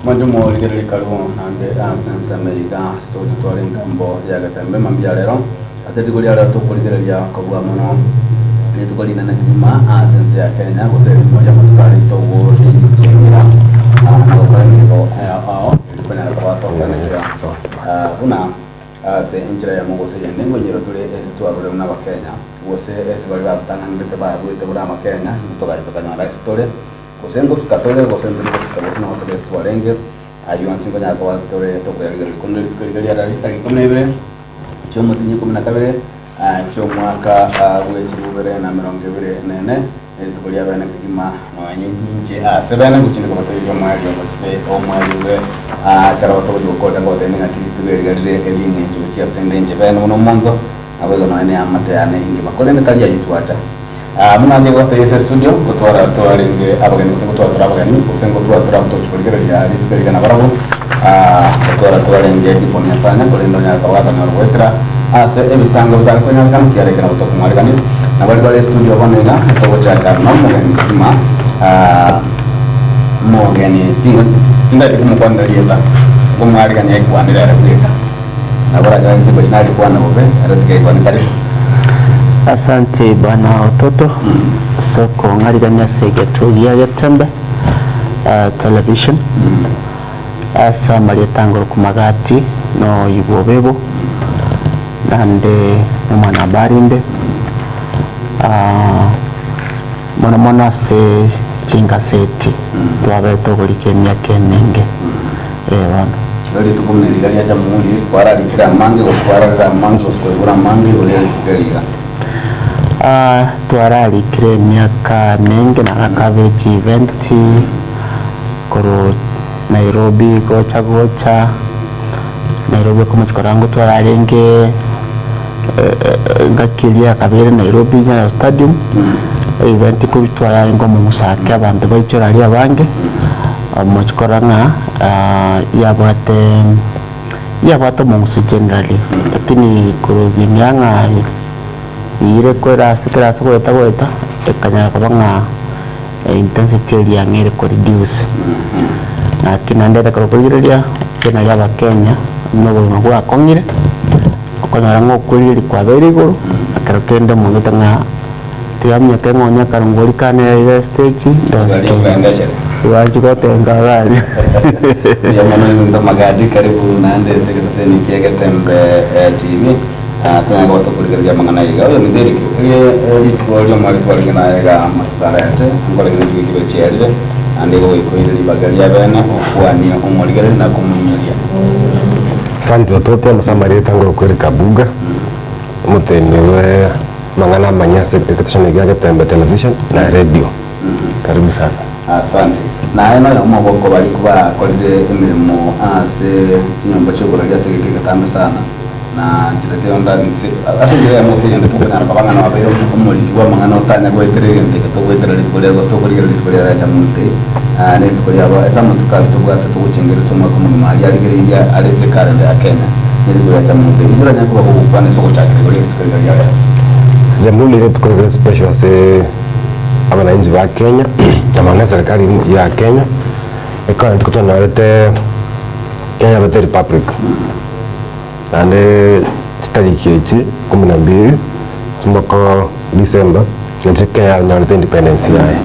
Mwanche morigererie karibu naende ase ensemo eye iga ase togocha tware engambo ya Getembe mambia rero. Ase rituko ria rero tokorigereria kobua mono rituko rinene kegima ase ense ya Kenya gose erimo ri'amatuko aria togorichengera na gokora emeremo ao erio tonyare koba tokoenekera buna ase enchera eyemo gose eyende ngonyerwa tore ase twarure buna Abakenya gose ase baria batotang'anerete barwete buna Abakenya intwe togacha tokanyora ase tore. Gose ngosuka tore, gose ntiri gosuka, gose nabo tore ase twarenge, ayio onsi nkonyara koba tore tokoyarigereria. Korende rituko riria riarara chitariki ikomi na ibere chi'omotienyi ikomi na kabere chi'omwaka bwe chibubere na emerongo ebere na ene, nerituko ria bene kegima, nonya inche ase bene ngochia kobateberia omoerio gochia omoerio bwe ekero togochia gokorera ngobatebia ng'aki rituko eriga rire eri'eng'encho gochia ase ende inche bene buna omonto, naboigo nonya neamate yane engima. Korende tari ayio twacha. Buna aye gotebia ase estudio, ngotwara twarenge abageni gose ngotwara tore abageni, gose ngotwara tore abwo togochia korigereria rituko riria nabarabwo, ngotwara twarenge Yvonne Asanya, korende onyare koba gakonyora goetera ase ebitango bitare konyarekana kiarekire nabo tokomwarekania. Na baria bare estudio bono iga, togochaka nomogeni kegima, omogeni tindati komokwanera rieta, nkomwaregania aikwanere ere bweka. Nabo oranyore inche narikwana bobe, ere tiga aikwane karibu. Asante bwana Ototo ase okong'arigania ase egetuo gia Getembe television ase amarieta angoroku Magati na Oyubu Obebo naende nomwanahabari inde mono mono ase chingaseti twabete oboriko emiaka emenge. Ee bono. Igo rituko buna riria ria Jamhuri, kwararikire amange, gose kwarorire amange, gose kwaigure amange igoro ye rituko eri iga. Aa, twararikire emiaka emenge na gakabe chievent korwa Nairobi gocha gocha, Nairobi okomochie korora ngotwara arenge engaki eria yakabere Nairobi Nyayo Stadium, event korwa yarenge omong'usa ake abanto baichora aria abange. Omochie korora ng'a yabwate yabwate omong'uso generally, lakini korwa ebinia ng'a eyire kwera ase kera ase goeta goeta, ekanyara koba ng'a intensity eria ang'e ere koreduce. Lakini naende ekero okorigereria, ekero naria abakenya buna obogima bwakong'ire, okonyora ng'a okorigereria kwabeire igoro, ekero kende omonto ote ng'a. Tiga miaka eng'onya akarongori kane iga estage ndonsi Gari okoendeshere. Tibanchi gotenga gari. Mbuya mono Ebinto Magadi karibu naende ase egeteseni kia Getembe TV. Ah, tonyare koba tokorigereria amang'ana iga. Oyo ominto Eric, rie rituko ri'omweri twarenge naye iga amatuko arete, nkorenge ne chiwiki ibere chiarire, naende igo goikoire ribaga ria bene okwanie omorigereria na komoinyoria. Asante ototo ase amarieta ngorokwa Eric Abuga, omoteneneri bwe Amang'ana amanyia ase egetesheni gia Getembe Television na Radio. Karibu sana. Asante. Naye noyomo bw'oko baria bakorire emeremo ase chinyomba chi'oboraria ase egeka egetambe sana, na nchera teiyo nda nse ase enchera eyemo gose eyende tokonyara koba ng'a nababeire omoriki bw'amang'ana otanya goetera egento eke togoetera rituko riaye gose tokorigereria rituko riaye riacha monto ne rituko riabo ase amatuko aria tobwate togochengeria ase omwaka omogima aria arigereirie are ase ekalenda ya Kenya. Nerituko ria Jamhuri. Inki oranyare koba gogokwana ase ogochakera igoro y'erituko riria ria rero? Jamhuri nerituko rire special ase abananchi ba Kenya, amo na eserikari ya Kenya, ekero rituko twanyorete Kenya yabete republic. Naende chitariki echi kumi na mbili omwaka o December, nachi Kenya yanyorete independence yaye.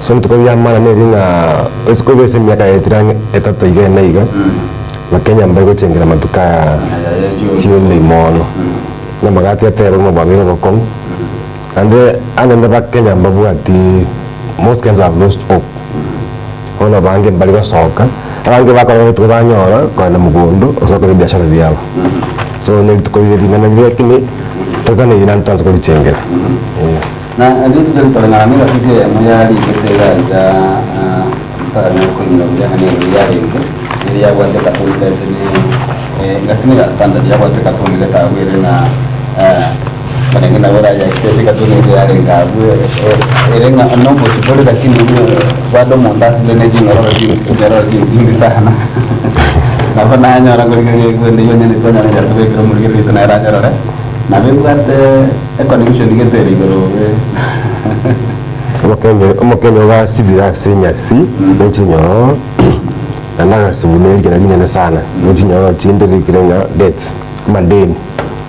So rituko ria maana neri ng'a rituko ribe ase emiaka yaetire ang'e etato iga ene iga. Abakenya mbari gochengera amatuko aya chiumi mono, buna amagati ateba ng'a bwabeire obokong'u, naende anende abakenya mbabwati most Kenyans have lost hope, bono abange mbari gosoka, abange bakora rituko banyora kogenda mogondo gose gokora ebiashara biabo. So ne rituko rire ring'ana rire lakini toganeiri naende twanse korichengera eh. Na rituko eri koreng'ana negaseti eyemo yarikete iga iga ntanyare koinyora buya ng'a nero yarenge, nere yabwate ekatoni gete ne egasi ne ya Standard yabwate ekatoni gete abwo ere ng'a barenge nabo orayaise ase ekatoni eye yarenge abwo ere ng'a nobosio bore lakini bado omonto asibire ne ching'ororo chinyororo chintingi sana. Nabo nanyora nkorigereria egwende eywo onye ntitwanyara yatobekire omorigereria oito nere anyorore, nabo ebwate Econnection gete ere igoro bobe. Omokenya omokenya ogasibire ase enyasi ne chinyororo. Naende agasibwa ne rigena rinene sana, ne chinyororo chinde rikire ng'a debts, amadeni.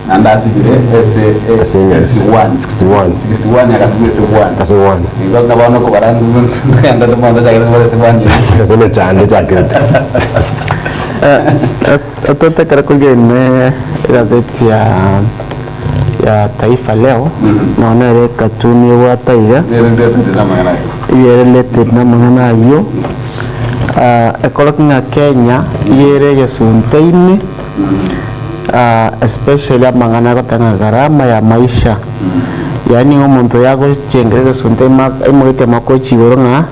Naende asibire ase Ase emia 61. 61. 61 agasibwa ase 1. Ase 1. Igo ng'a bono okobara ntogenda tomonto achakete kobara ase 1 eye. Ase emechando echakerete. Totekere korigia ime egazeti ya ya Taifa Leo, nonya nere ekatuni ebwate iga, Nere ndetete namang'ana ayio. iga related namang'ana ayio, ekorokia ng'a Kenya iga ere egesunte ime, especially amang'ana agoteba ng'a gharama ya maisha, yaani ng'a omonto oyo agochengera egesunte ime aimogetie amakochi igoro ng'a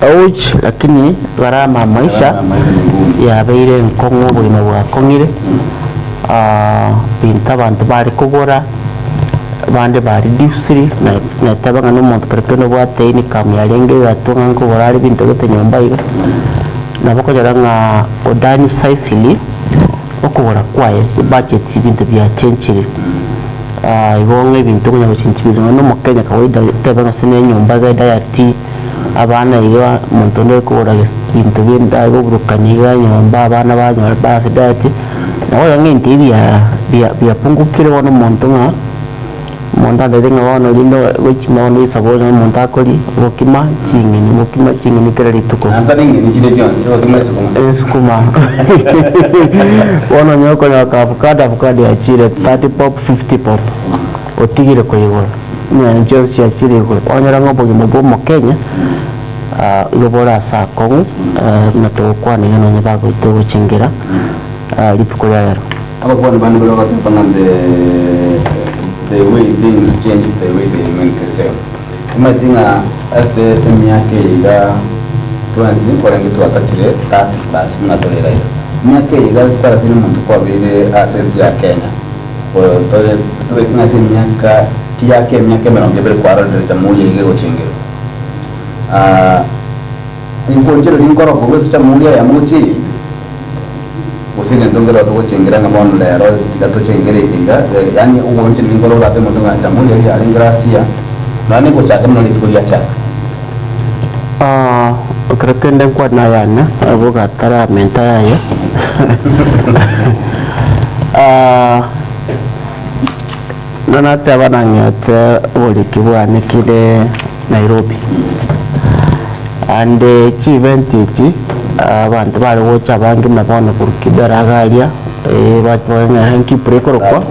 ouch lakini gharama ya maisha Gharama ya maisha ni ngumu. yabeire enkong'u obogima bwakong'ire. Binto abanto bare kogora, abande ba reduciri, nateba ng'a nomonto kero kende obwate income yarenge egatwa ng'a nkogora are ebinto gete nyomba iga, nabo okonyora ng'a odownsizingi okogora kwaye, chibudget ebinto biachenchire. Igo ng'a ebinto okonya gochenchia binto nonya omokenya kawaida otebe gose na enyomba iga ediet, abana iga omonto onde okogora ebinto bia endagera oburukani iga nyomba abana banyora base diet. Nabo ng'a ebinto ebi biapungukire bono omonto ng'a, omonto atagete ng'a bono rinde gochima bono risabo onye omonto akoria obokima ching'eni, obokima ching'eni kera rituko. Naende tari ng'eni chire chionsi, obokima esukuma. Esukuma bono onye okonyora ka avocado, avocado yachire 30 bob, 50 bob, otigire koigora, chinyanya chionsi chiachire igoro, kwanyora ng'a obogima bwa omokenya. Igo bore ase akong'u, buna togokwana iga nonye bagoita ogochengera rituko ria rero. Abakuani bande baria bagateba ng'a the the way things change the way they remain the same. Omanyete ng'a ase emiaka eye iga twensi nkorenge twatachire 30 plus buna tore iga iga. Emiaka eye iga sarasini omonto kwabeire ase ense ya Kenya, tore tobeke ng'a ase emiaka kiyaka emiaka emerongo ebere kwarorire jamhuri eye iga egochengerwa. Inkonchire rinkoro korwa ase chamuri eyemo gochia eyende, gose egento nkere togochengera ng'a bono rero tiga tochengere eke iga, yaani ogoonchire rinkoro orate omonto ng'a chamuri eria yarenge last year, nonya negochaka buna rituko riachaka. Ekero kende nkwane ayane, boka ataramenta yaye. Buna nateba nang'ete oboriki bwane kire Nairobi, ande chievent echi abanto bare gocha abange buna bono korwa Kibera iga aria, ng'a Kibra ekorokwa,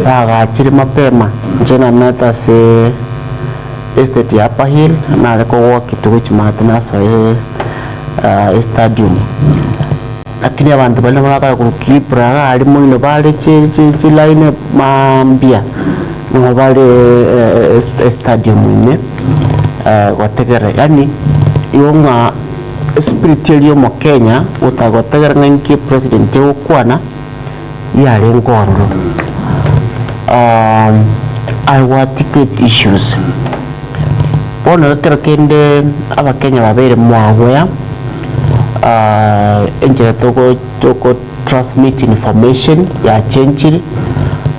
bagachire mapema, inche namanyete ase estate ya Upper Hill, nare kowalk tu gochia maate nasoe estadium. Lakini abanto baria nabo bakare korwa Kibra iga aria moino bare chi chi chilaini mambia, nigo bare estadium ime gotegerera yaani igo ng'a espirit eria ya omokenya gotaka gotegerera ng'a inki epresident egokwana, yarenge ororo. I will articulate issues. Bono ekero kende abakenya babeire mwagwea, enchera togo toko transmit information yachenchire,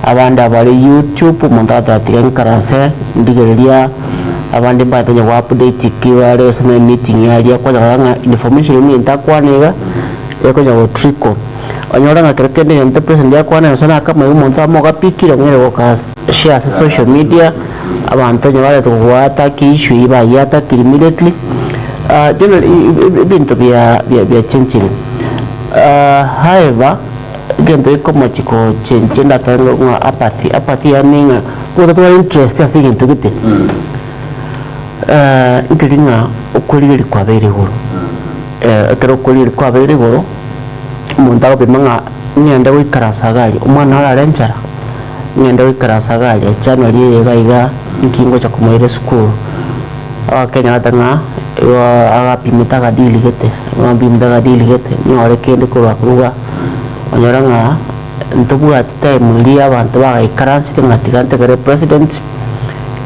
abande abare YouTube, omonto agateba tiga nkaranse ndigereria, abande mbaete onye go update ki bare ase ne meeting aria, kwanyora ng'a information eye egento akwana iga, ekonya go trickle. Onyore ng'a kero kende egento president akwana gose nakamanya omonto amogapikire ong'ire goka share ase social media, abanto onye barete gogoataka issue eyio bayeatakire immediately, generally ebinto bia biachenchire. However, egento gekomochi gochenchia ndatebe ng'a apathy, apathy yaani ng'a otatwara interest ase egento gete, nkeri ng'a okorigereria kwabeire igoro. Ekero okorigereria kwabeire igoro. Omonto agopima ng'a ng'ende goikaransa iga aria, omwana orare enchara, ng'ende goikaransa iga aria, January eye iga iga inki ngocha komoira esukuru. Abakenya bagoteba ng'a igo agapimete akadeal gete, agapimete akadeal gete, nyore kende korwa korwa igaa, onyore ng'a ntobwati time eria abanto bagaikaransire ng'a tiga ntegere president,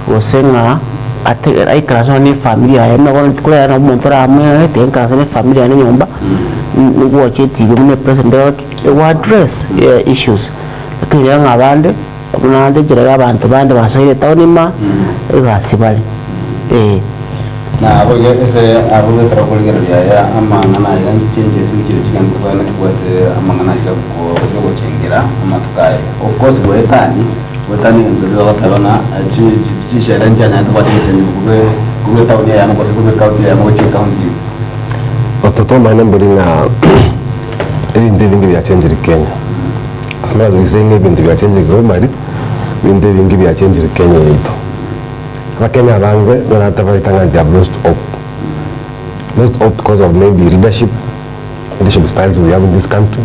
gose ng'a ategere aikaranse nonya na efamiri yaye buna bono rituko riaye nabo omonto oramoe tiga nkaranse na efamiri yane nyomba, nigocha etibi buna epresident egoki ego address issues. Lakini rero ng'a abande, buna ande enchera ya abanto bande basoire etown ime, egasi bare eh. Na boigo ase abwo ekero okorigereria aya amang'ana aiga nchenches nchire chigento toganetigwe ase amang'ana aiga yogochengera amatuko aya. Of course goetani, goetani egento keria bagoteba ng'a chisherehe nchianyarete koba chigochengigwa korwa korwa etaoni eyemo gose korwa ecounty eyemo gochia ecounty ende. Ototomanye mbori ng'a ebinto ebinge biachenchire Kenya. As much as we say ng'a ebinto biachenchire globally, ebinto ebinge biachenchire Kenya yaito. Abakenya abange nigo ng'a they have lost hope. Lost hope because of maybe leadership, leadership styles we have in this country.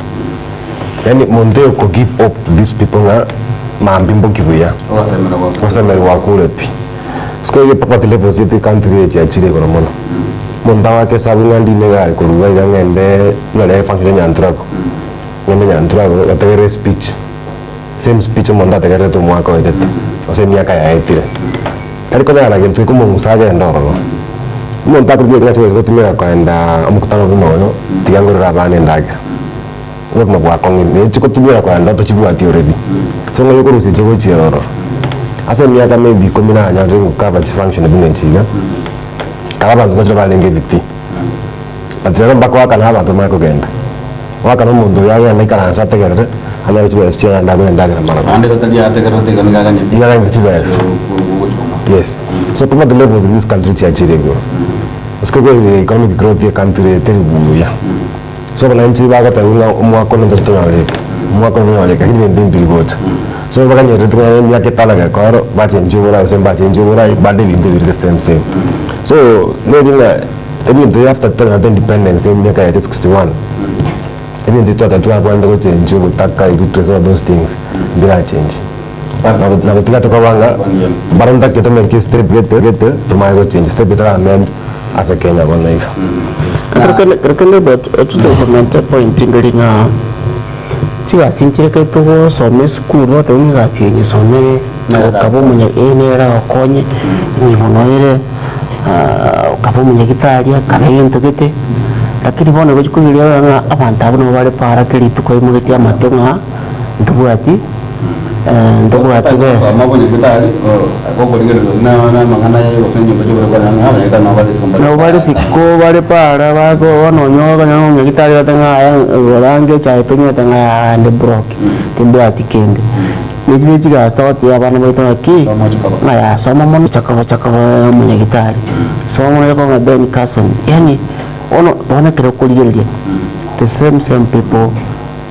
Yaani monto oyo ko give hope to these people ng'a mambia mboki buya. Ogosemera gwakure. Ogosemera gwakure pi. Siko iga poverty levels chiaito ecountry eye chiachire igoro mono. Omonto agoaka esabu ng'a ndine egari korwa iga iga ng'ende buna riria efunction ya Nyanturago, ng'ende Nyanturago gotegerera espeech. Same speech omonto ategererete omwaka oetete, gose emiaka yaetire. Tari konyara gento gekomong'usa agende ororo. Omonto akorwa riria achia gotumeka koenda omokutano buna oyo, tiga ngorere abana endagera. Obogima bwakong'ire, naye chigotumeka koenda otochibwati already. So ng'ai okorusia echi ogochiera ororo. Ase emiaka maybe ikomi nanyarire gokaba chifunction buna echi iga, kare abanto mbachire barenge ebitii, but rero mbakoakana abanto bamanye kogenda. Goaka nomonto oyo agende aikaranse ategerere, anyore chibesa chiaye naende agore endagera maragoba. Naende gatari ategererete iga nigo aganyete. Nigo aganyete chibesa. Gochoma. Yes. So poverty levels in this country chiachire igoro. Ase kobua economic growth ye country eye teri buya. So abananchi bagoteba buna omwaka one ntotonyore eke, omwaka one ntotonyore eke, lakini ebinto mbiri gocha. So baganyererete ng'a emiaka etano gekoro, bachenchie oborai gose mbachenchie oborai, bande ebinto ebiri the same same. So neri ng'a. Ebinto ebi after totanyarete independence emiaka yaito 61, ebinto ebi twateba twakwanete gochenchia obotaka, illiteracy all those things, mbirachenchi. Na gotiga tokoba ng'a baria ntake to make step gete gete tomanye gochenchia step etaramend ase Kenya bono iga. Ekero kende ochiche gokomenta epoint ndori ng'a chigasi nchire ekero togosoma esukuru goteba ng'a egasi eye nyesomere okaba omonye eye nere eragokonye, nigo noere. Okaba omonyagitari, akaba egento gete, lakini bono gochia korigereria orore ng'a abanto abwo nabo bare para kera rituko baimogetie amato ng'a ntobwati ntobwati besa. Nabo bare isiko bare para bako bono onye okonyora omonyagitari ogote ng'a aye gora ange echae tonywete ng'a yaya inde broke, timbwati kende. Echio ne chigasi togotebia abana baito ng'aki, ng'a yaya soma mono chaka gochaka koba omonyagitari, soma mono chaka koba Ben Carson, yaani bono bono ekero okorigereria the same same people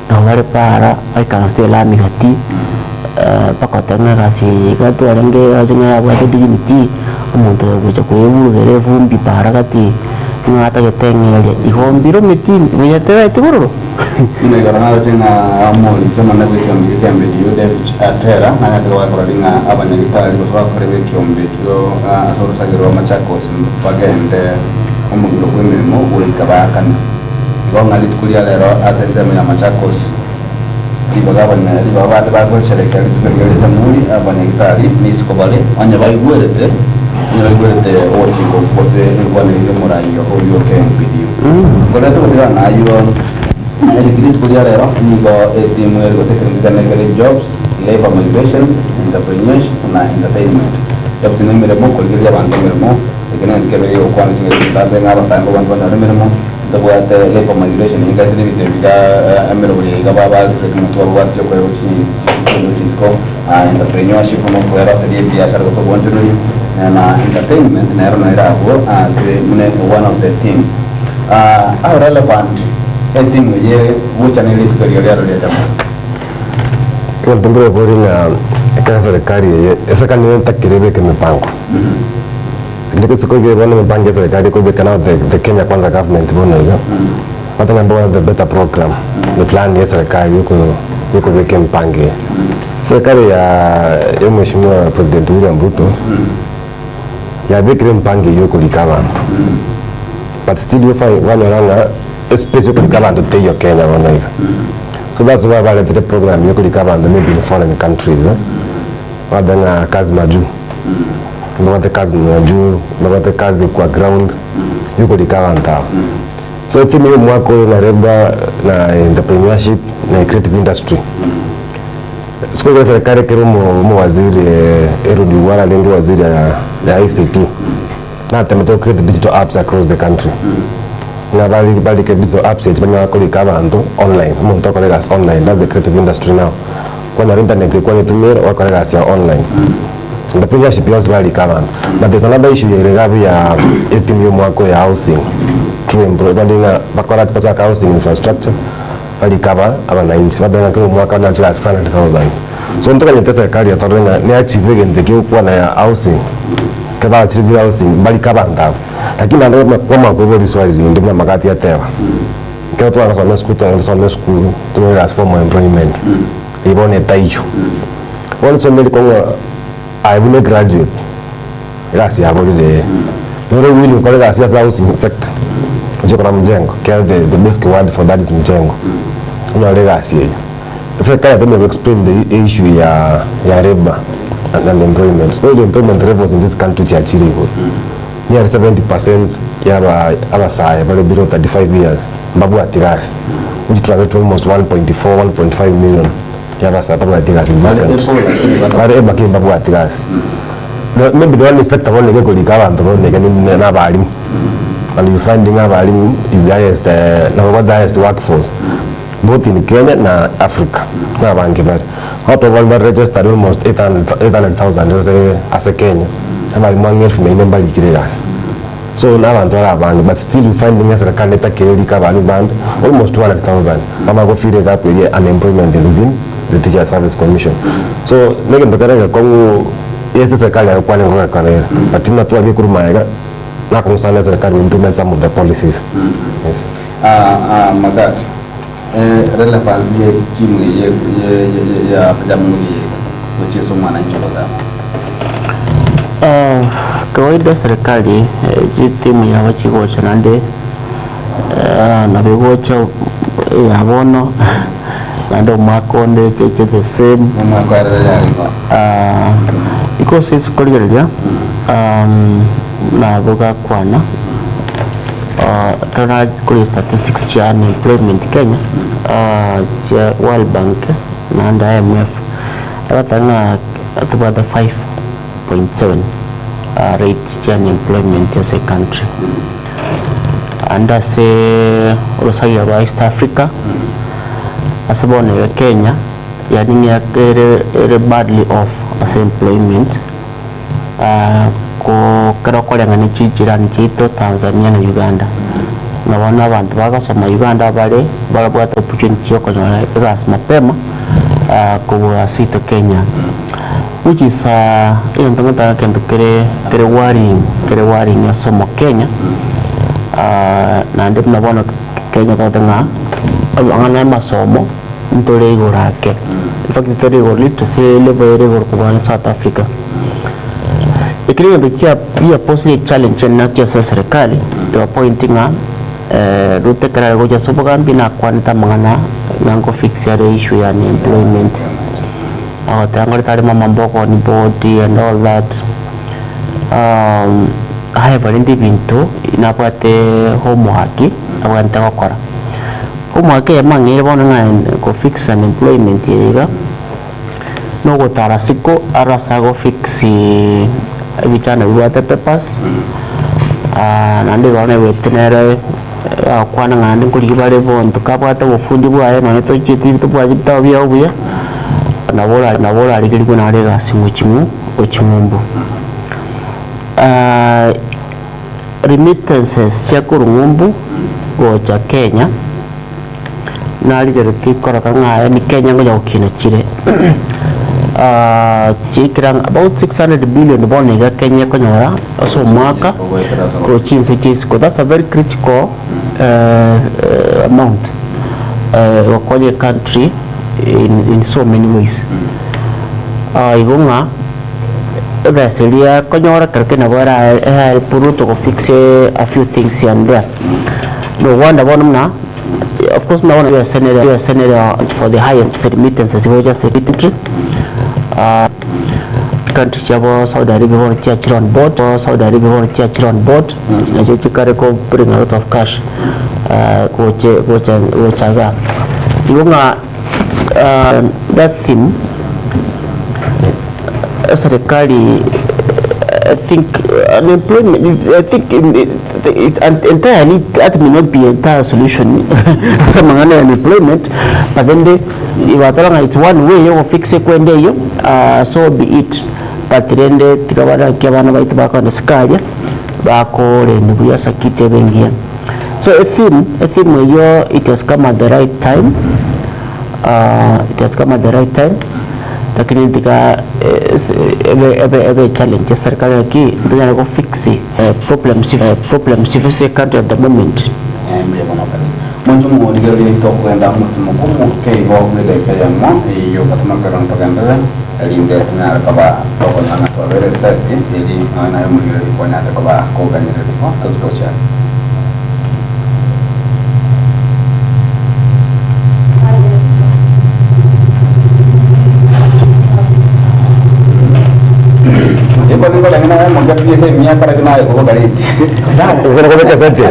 nabo bare para baikaransete elami gati bagoteba ng'a egasi eye iga twarenge egasi ng'a yabwate dignity, omonto oyo ogocha koeburugera efumbi para gati ng'a atagete eng'eria, igo mbirometi mbuya teraeti bororo. Buna igoro naroche ng'a omoriki omonene bw'ekeombe gie kiambe ekio, David Atera, nanyarete gogakorora ring'a abanyagitari gose bakore b'ekeombe ekio ase orosage rwa Machakos bagende omogiro bw'emeremo goika baakane. Igo ng'a rituko ria rero ase ensemo ya Machakos ribaga abanya ribaga bande bagosherekea rituko erio ria Jamhuri, abanyagitari nisiko bare onye baigwerete onye baigwerete ogochika okwo gose enkwana eria y'omoraia oyio KMPDU. Korende togotigana nayio, eriki rituko ria rero nigo etimu ere gose ekerengekano ekere Jobs, Labour Migration, Entrepreneurship na Entertainment. Jobs nemeremo, korigereria abanto emeremo, eke negento kiabere gegokwana chingaki chitambe ng'a abasae mbabanto banyore emeremo, ntobwate Labour Migration eyio ekaete nebinto ebi iga emerobori eye iga ba reflect motwe babwate okoegwa chindo chisiko, Entrepreneurship nokoeroseria ebiashara gose obonchoreri, na Entertainment nero noere abwo ase buna one of the themes. How relevant etheme eye ere gocha ne rituko erio riaro ria Jamhuri? Egento nkoboria ng'a ekero serikali eye, eserikali nigo etakire ebeke emipango. Lakini rituko riria bono emipango ya serikali ekobeka now the the Kenya Kwanza government bono iga, bateba mbabwate the better program, the plan ya eserikali yoko yokobeka emipango eye. Serikali ya ya mheshimiwa President William Ruto, yabekire emipango eyio yokorika abanto, but still you find kwanyora ng'a espace yokorika abanto teiyo Kenya bono iga. So that's why baretire program yokorika abanto maybe in foreign countries eh, babe ng'a kazi majuu, mbabwate kazi majuu, mbabwate kazi kwa ground, yokorika abanto aba. So theme ya omwaka oyo narebwa na entrepreneurship na creative industry. Siko iga serikali ekero omo omowaziri Eliud Owalo arenge waziri ya ya ICT. Natemete go create digital apps across the country. Ng'a bari barike digital apps echi banyare korika abanto online, omonto okore egasi online, that's the creative industry now. Kwanyora internet ekwanyetumire ogakora egasi yao online. The leadership yonsi barika abanto. But there's another issue ere iga abwo ya etimu ya omwaka oyo ya housing, true employ bande ng'a bakora bachake housing infrastructure, barike aba abananchi babe ng'a kera omwaka banyore chigasi 600,000. So ntoganyete serikali etorore ng'a ne achieve egento ekio egokwana ya housing, ekero ba achievire housing mbarike abanto abwo. Lakini naende kwamanya koiboria riswali rinde buna Magati ateba, ekero twarasoma esukuru twagenda tosome esukuru tonyore egasi formal employment, eye bono etaiyo. Bono riswali nerikong'u ng'a aye buna egraduate, egasi yaborire ee, nore willing gokora egasi ase housing sector, ochie kora mjengo, ekiagera the the basic word for that is mjengo, onyore egasi eyio. Serikali yatemire go explain the issue ya ya labour and unemployment, bono employment levels in this country chiachire igoro. Nearly 70% ya aba abasae bare below 35 years mbabwati gasi, which translate to almost 1.4, 1.5 million ya abasae batabwati gasi in this Bare country. able lakini batabwati. Bare able lakini mbabwati gasi. Na maybe the only sector bono iga ekorika abanto bono iga ni na abalimu, and you find ng'a abalimu is the highest nabo ba the highest workforce both in Kenya na Africa, na abange bare. Out of abare registered almost 800,000 ase ase Kenya, abalimu ang'e elfu mia ine mbarikire egasi. So na abanto bare abange but still you find ng'a eserekari netakire erike abalimu bande almost 200,000 bamanye go fill egap eria ya unemployment within the Teachers Service Commission. So negento kere egekong'u yes eserekari yagokwana ngogekora ere but buna twaria korwa magega nakong'usana eserekari we implement some of the policies, yes. Magato, Relevance ye timu eye ya Jamhuri eye gochia ase omwananchi orogambe. Kawaida serikali chitimu yabo chigocha naende nabo egocha eya bono naende omwaka onde echeche the same. Omwaka oerire yarenge Because ase korigereria nabo gakwana. Ekero kore statistics chia unemployment Kenya, chia World Bank naende IMF, egoteba ng'a tobwate 5.7 rate chia unemployment ase ecountry. Naende ase orosagia rwa East Africa, ase bono iga Kenya, yaani ng'a ere ere badly off ase employment. Ekero okoreng'ania chijirani chiaito Tanzania na Uganda, ng'a bono abanto bagosoma Uganda bare babwate opportunity ya okonyora egasi mapema kobua seito Kenya, which is egento ngotaka egento kere kere worrying kere worrying ase omokenya naende buna bono Kenya totagete ng'a amang'ana ya amasomo ntore igoro ake, in fact tore igoro ase level ere igoro kobua South Africa. Ekero egento kia giaposire echallenge enene ase eserekari to a point ng'a Ruto ekero are gocha ase obogambi nakwanete amang'ana ng'a ngo fix are issue ya unemployment, agoteba ngorete are mama mboga on board and all that however rende ebinto nabwate homework abwenerete gokora. Homework eyemo ang'eire bono ng'a go fix unemployment eye iga. Nogotara siko aro ase ago fix ebichana bibwate papers, naende bono naigwete nere agokwana ng'a naende nkorigia bare bonto kabwate obofundi bwaye nonye tochieti tobwati ebitabo biago buya, nabo ora nabo orarigerigwe naro egasi gochia ng'o gochia ng'umbu. Remittances chia korwa ng'umbu gocha Kenya. Narigeretie korora ng'a yaani Kenya ngonya gokina chire chiaikire ang'e about 600 billion bono iga Kenya ekonyora ase omwaka korwa chinse chia isiko. That's a very critical amount gokonya ecountry in so many ways. Igo ng'a ebesa eria ekonyora ekero kende nabo era erahelp Ruto go fix a few things here and there. Rwanda bono buna of course buna bono USA nere USA nere for the highest remittances gocha ase country country chiabo Saudi Arabia bono chiachire on board Saudi Arabia bono chiachire on board nachio chikare ko bring a lot of cash gocha gocha gocha igaa. Igo ng'a that theme eserekari. I think unemployment I think entirely that may not be entire solution ase amang'ana ya unemployment but rende bateba ng'a it's one way ya ogofixa ekwenda eyio so be it but rende tiga bare naki abana baito bakogenda isiko aria bakorenda buya ase akiti ebe engiya. So etheme etheme eyio it has come at the right time it has come at the right time lakini tiga ebe ebe ebe echallenge ase serikali naki ntonyare go fix problems problems chire ase ecountry at the moment. Mbuya mono kabisa. Monto omorigereria tokogenda omotimo omoke igo bw'edaika eyemo eyio otomakere ntogenderere erinde tonyare koba tokonyora ng'a twabeire eseti eri nonya naye omorigereria kwanyarete koba koganyeretigwa tochia gochia. Iko nigo renge naye mokia pi ase emiaka lakini naye koboka reti. Okona kobeka eseti? Eh?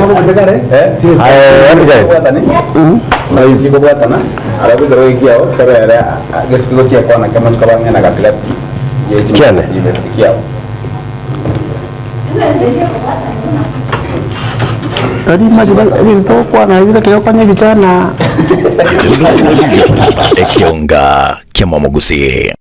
Aye, andika. Kobwatani? Chikobwatana, alafu ekero gekiao kebere gesuki gochia kona kemo chikoba ng'ina gatigati ye Kiane? kiao. Tari mache ebinto togokwana ebi gaki gokonya ebichana. Ekionga kia Mwamogusi.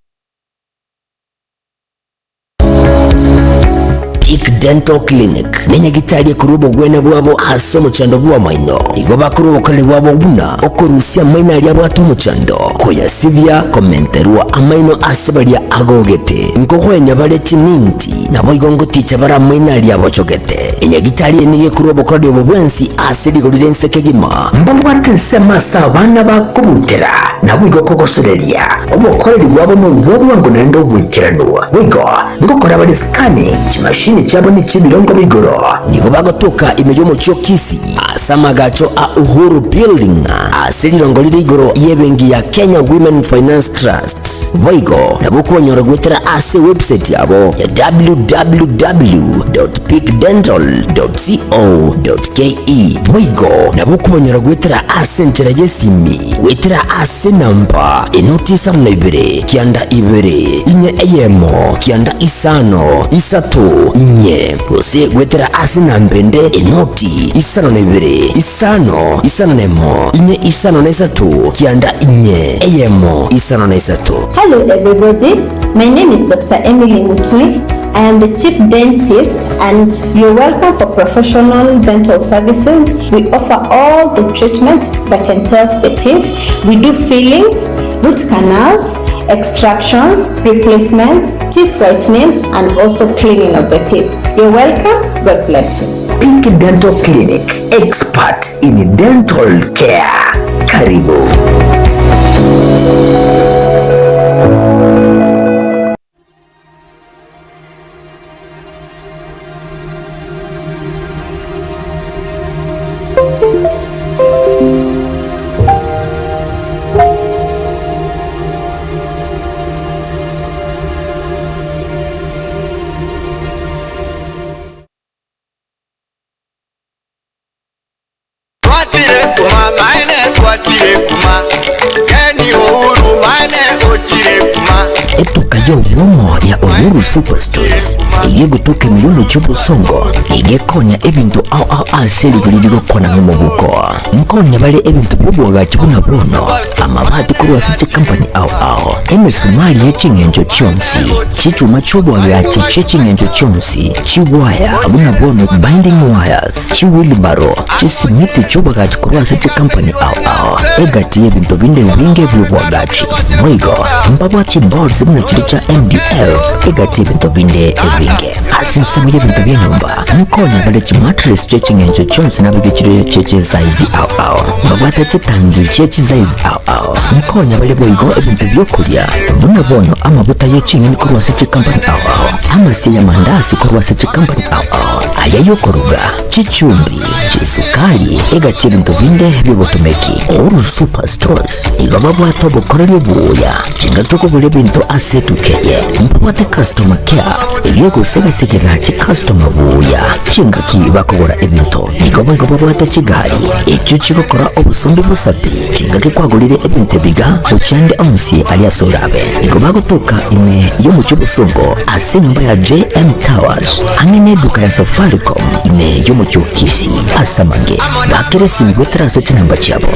Peak Dental Clinic nenyagitari ekorwa obogwene bwabo ase omochando bw'amaino. Nigo bakorwa obokoreri bwabo buna okorusia amaino aria abwate omochando, koyasibia, komenterwa amaino ase baria agogete, nkogwenia bare chiminti, naboigo ngoticha bare amaino aria abochogete. Enyagitari eye nigo ekorwa obokoreri obo bwensi ase rigori ri'ense kegima. Mbabwate ensemo ase abana bakobutera, naboigo kogosoreria. Obokoreri bwabo nobw'obwango naende oboikeranu. Boigo ngokora bare scanning, chimashini chiabo nechi'ebirongo b'igoro. Nigo bagotoka ime y'omochie o Kisii ase amagacho a Uhuru Building ase rirongo rire igoro y'ebenki ya Kenya Women Finance Trust. Boigo nabo okobanyora goetera ase ewebsite yabo ya www.peakdental.co.ke. Boigo nabo okobanyora goetera ase enchera y'esimi goetera ase enamba enoti isano na ibere kianda ibere inye eyemo kianda isano isato inye gose goetera ase enamba ende enoti isano na ibere isano isano na emo inye isano na isato kianda inye eyemo isano na isato. Hello everybody, my name is Dr. Emily Mutui. I am the chief dentist and you're welcome for professional dental services. We offer all the treatment that entails the teeth. We do fillings, root canals, extractions, replacements, teeth whitening and also cleaning of the teeth. You're welcome. God bless you. Peak Dental Clinic, expert in dental care. Karibu. Twachire kuma maene twachire kuma Keni Uhuru maene ochire kuma Etuka y'obwomo ya Uhuru Superstores eye gotoka emiyono chi'obosongo egekonya ebinto ao ao ase rigori rigokwana ng'omobuko. Nkonya bare ebinto bi'obwagachi buna bono, amabati korwa ase chikampani ao ao, emesumari ye ching'encho chionsi, chichuma chi'obwagachi chie ching'encho chionsi, chiwaya buna bono binding wires, chiwheelbarrow, chisimiti chi'obwagachi korwa ase chikampani ao ao, egati y'ebinto binde ebinge bi'obwagachi. Boigo mbabwate chiboards buna chiria chia MDF, egati y'ebinto binde ebinge. Ase ensemo y'ebinto bi'enyomba, nkonya bare chimattress chie ching'encho chionsi nabeke chire chie chisaizi ao ao. Mbabwate chitangi chie chisaizi ao ao. Nkonya bare boigo ebinto bi'okoria, buna bono amabuta ye ching'eni korwa ase chikampani ao ao, amasie y'amandasi korwa ase chikampani ao ao, aya y'okoruga, chichumbi, chisukari, egati y'ebinto binde bi'obotomeki. Uhuru Super Stores igo babwate obokoreri obuya, chingaki tokogora ebinto ase etuka. Eduka eye mbabwate customer care eyio egosegasegera chicustomer buya chingaki bakogora ebinto. Nigo boigo babwate chigari echio chigokora obosombi bosapi chingaki kwagorire ebinto ebiga gochia ande onsi aria ase orabe. Nigo bagotoka ime y'omochie obosongo ase enyomba ya JM Towers ang'e neduka ya Safaricom ime y'omochie o Kisii. Ase amange bakere esimi goetera ase chinamba chiabo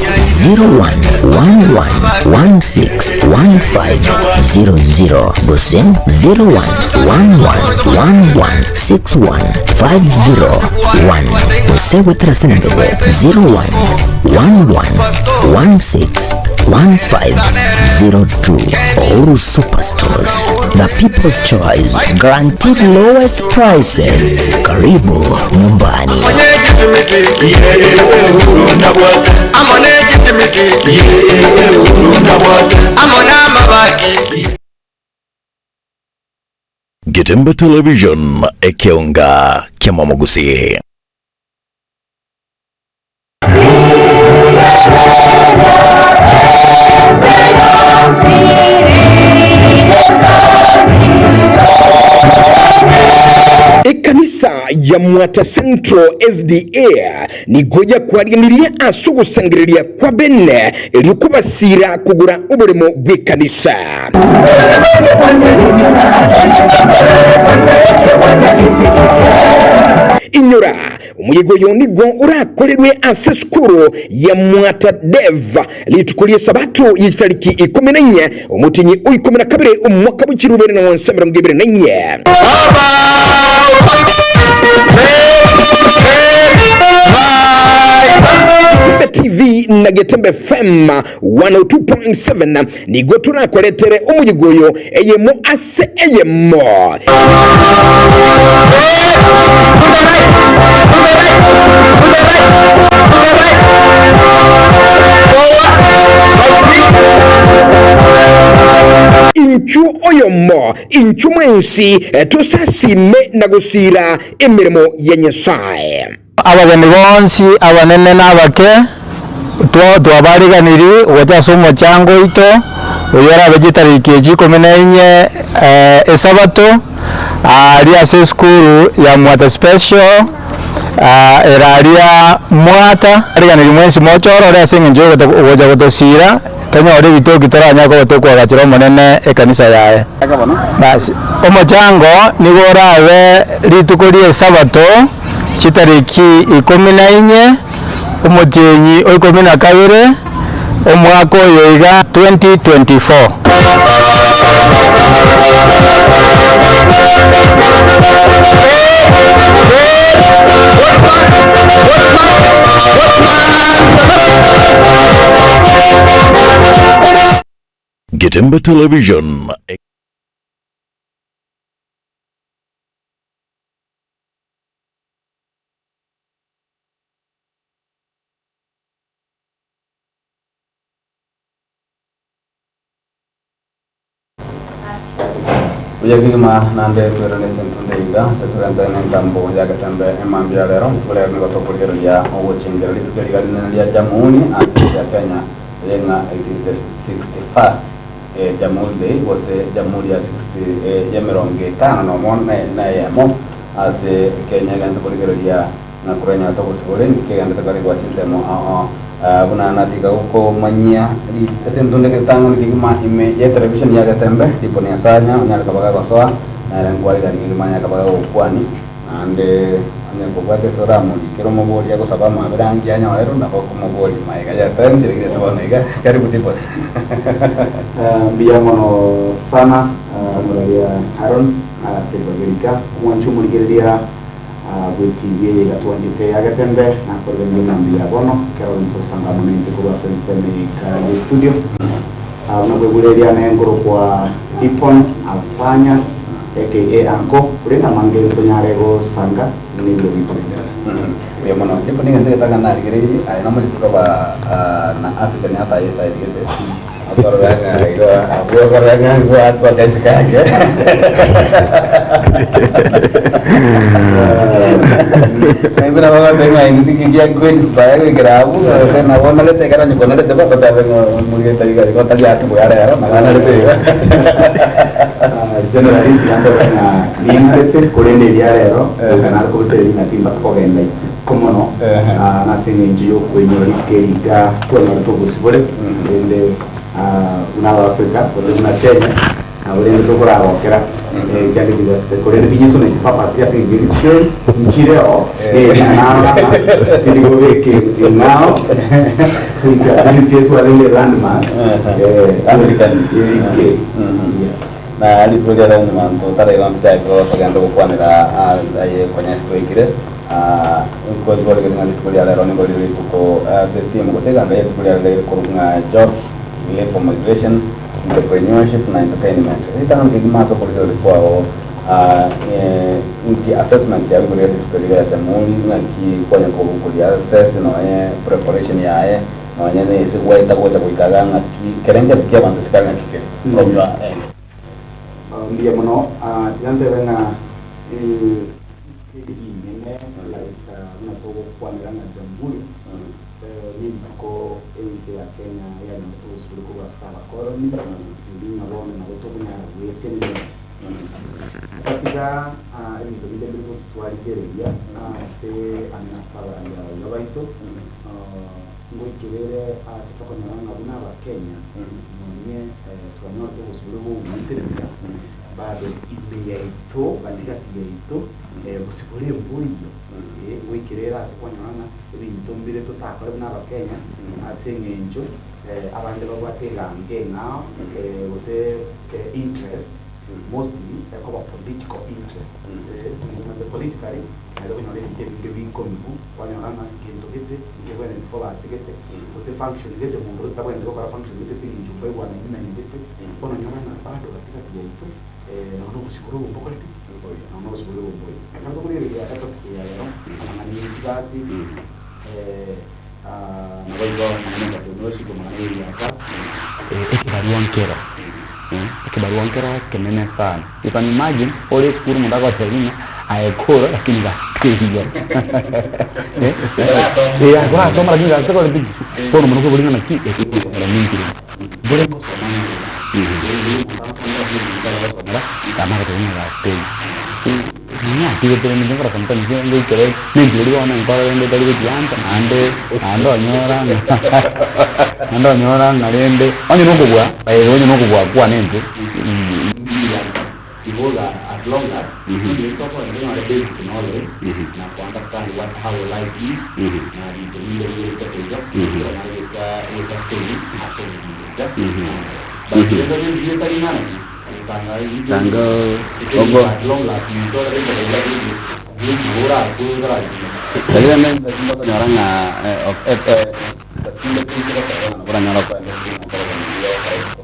0111161500 gose 0111161501 gose goetera ase enamba eye 0111161502. Uhuru Superstores, the people's choice, guaranteed lowest prices. Karibu nyumbani. Getembe Television, ekeonga kia Mwamogusi. Ekanisa ya Mwata Central SDA nigo yakwariganirie ase ogosangereria kwa bene erio kobasiira kogora oboremo bw'ekanisa. Inyora, omoyega oyo nigo orakorerwe ase esukuru ya Mwata Dev rituko ri'Esabato ye chitariki ikomi na inye omotienyi o ikomi na kabere omwaka bwe chirubere na onsi emerongo ebere na inye. Getembe TV na Getembe FM 102.7 nigo torakoretere omoyega oyo eyemo ase eyemo. Inchuo oyomo, inchuo mwensi, tosasime na gosiira emeremo ya Nyasae. Abageni bonsi, abanene na abake, twabaariganirie gocha ase omochango oito, oyio orabe chitariki echi ikomi na inye Esabato, aaria ase esukuru ya Mwata Special, ere aria Mwata. Twariganirie mwensi moche orore ase eng'encho y'ogocha gotosiira, tonyore ebitoki toranyare koba tokoagachera Omonene ekanisa yaye. Basi, omochango nigo orabe rituko ri'Esabato, chitariki ikomi na inye, omotienyi o ikomi na kabere, omwaka oyo iga 2024. Getembe Television. Buya kegima naende twerane ase entunde iga ase togentane nentambo ya getembe emambia ya rero. Rituko rero nigo tokorigereria ogochengera rituko eriga rinene ria Jamhuri ase ense ya Kenya ere ng'a it is the 61st Jamhuri Day gose Jamhuri ya 60 ya emerongo etano nomo na eyemo ase Kenya egente korigereria ng'a korenyora togosibore ninki kegenderete kare chinsemo ao ao buna natiga gokomanyia ase entunde getang'ani kegima ime ye television ya Getembe Riponi Asanya onyare koba gagosoa nere nkwarigani kegima anyare koba gagokwani naende onye kobwate ase oramorikere omoborie agosaba amabera anki anyorerwe nabo okomoboria magega ya time chiria ase bono iga karibu Riponi. Mbuya mono sana Moraria Aaron ase ribaga Omwanchi omorigereria bw'etibi eye iga twanchete ya Getembe, nakorererie ng'a mbuya bono, ekero ntosanga amo naintwe korwa ase ensemo eye ika ye studio. Buna bwegure riane nkorokwa Dipon Asanya aka Anko, korende amange ntonyare gosanga buna ebiro bikogenderera. Mbuya mono. Dipon egento getang'ani narigereirie, aye nomanyete koba na Africa niataye eside gete. Okorora ng'a igo abwo okorora ng'a ngwatwa kaisiko ake. Buna bagoteba ng'a inwe tiki gia kwinspire goikera abwo, gose nabo onarete ekero onye konarete bo totabe ng'a omorwete iga igo otari ake buya rero, nabo onarete iga. Generally tiga ntobe ng'a ninarete korende eria rero goika nare korutereria ng'a timbasa kogenda isiko mono nase eng'encho yokoinyora rituko eri iga twanyorete obosibore rende buna Abafrika gose buna Kenya nabo rende tokoragokera ekiagera tiga korende tinyesometi purpose ase eng'encho ye rituko eri nchire oo narora ng'a tindi kobeka eng'ao goika at least etwarenge landmark African. ye rituko eri. Na rituko ria rero nyuma totaraigwa ntochake togende gokwanera aye konya ase twaikire nkoigwa ng'a rituko ria rero nigo rire rituko ase etimu gose eganga ya rituko ria rero rikorwa ng'a jobs, labour migration, entrepreneurship na entertainment. Ritang'ani kegima ase okorigereria kwao inki assessment yago igoro ya rituko riria ya jamhuri ng'aki kwanya koria assess nonye preparation yaye nonye na ase gwaeta gocha goika iga ng'aki kerengeti kia abanto chikare ng'aki kere from your end. Mbuya mono, tiga ntebe ng'a rituko eri rinene like buna togokwanera ng'a Jamhuri nerituko ense ya Kenya yanyorete obosibore korwa ase abakoroni, erio ng'a bono nabo tokonyara goetenenera. Tatiga ebinto binde mbiri gotwarigereria ase ang'e ase abarangi abaiga baito, ngoikerere ase tokonyora ng'a buna abakenya nonye twanyorete obosibore bwa ogoetenenera, bado ime yaito gatigati yaito bosibore mboiyo. Ngoikerere ase kwanyora ng'a ebinto mbire totakore buna abakenya ase eng'encho abande babwate egango eng'ao gose interest mostly ekoba political interest politically naende okonyora ebinto ebinge bikomigu kwanyora ng'a gento gete nkebwenereti koba ase gete gose function gete monto otabwenereti gokora function gete ase eng'encho mbaigwanaini naye gete bono onyora ng'a bado gatigati yaito nonye na obosibore obo mbokoreti nonye na obosibore obo mboiyo. Ekero tokorigereria etopic eye ya rero amang'ana ye chigasi naboigo amang'ana ya entrepreneurship amang'ana ya ebiasara. Ekebarua nkero, ekebarua nkero ekenene sana. You can imagine ore esukuru omonto agotebia ng'a aye kora lakini gasi teiyo. Eh, aye korasoma lakini gasi tekoreti ki? Bono mono okobori ng'a naki ekegokora ninki rende. Mbore ngosoma ng'a egasi, omonto agosomera ase ebinto agosomera, naende agotebia ng'a gasi teiyo. Nonya atigete rende inche nkora sometimes ngoikere nentire bono enkoro rende etari gochiancha naende naende onyora ng'a naende onyora ng'a rende onye na okobua onye na okobua kwane intwe Because as long as tonyore basic knowledge na ku understand what how life is na binto binde bigoika iga toranyare goika gosustain ase obogima obuya. But rende onye mbuya etari ng'ana ki Tanga ogo. as long as monto ore Lakini rende inche nkonyora ng'a oranyora koenda esukuru na korora ng'a mbuya ogokora isiko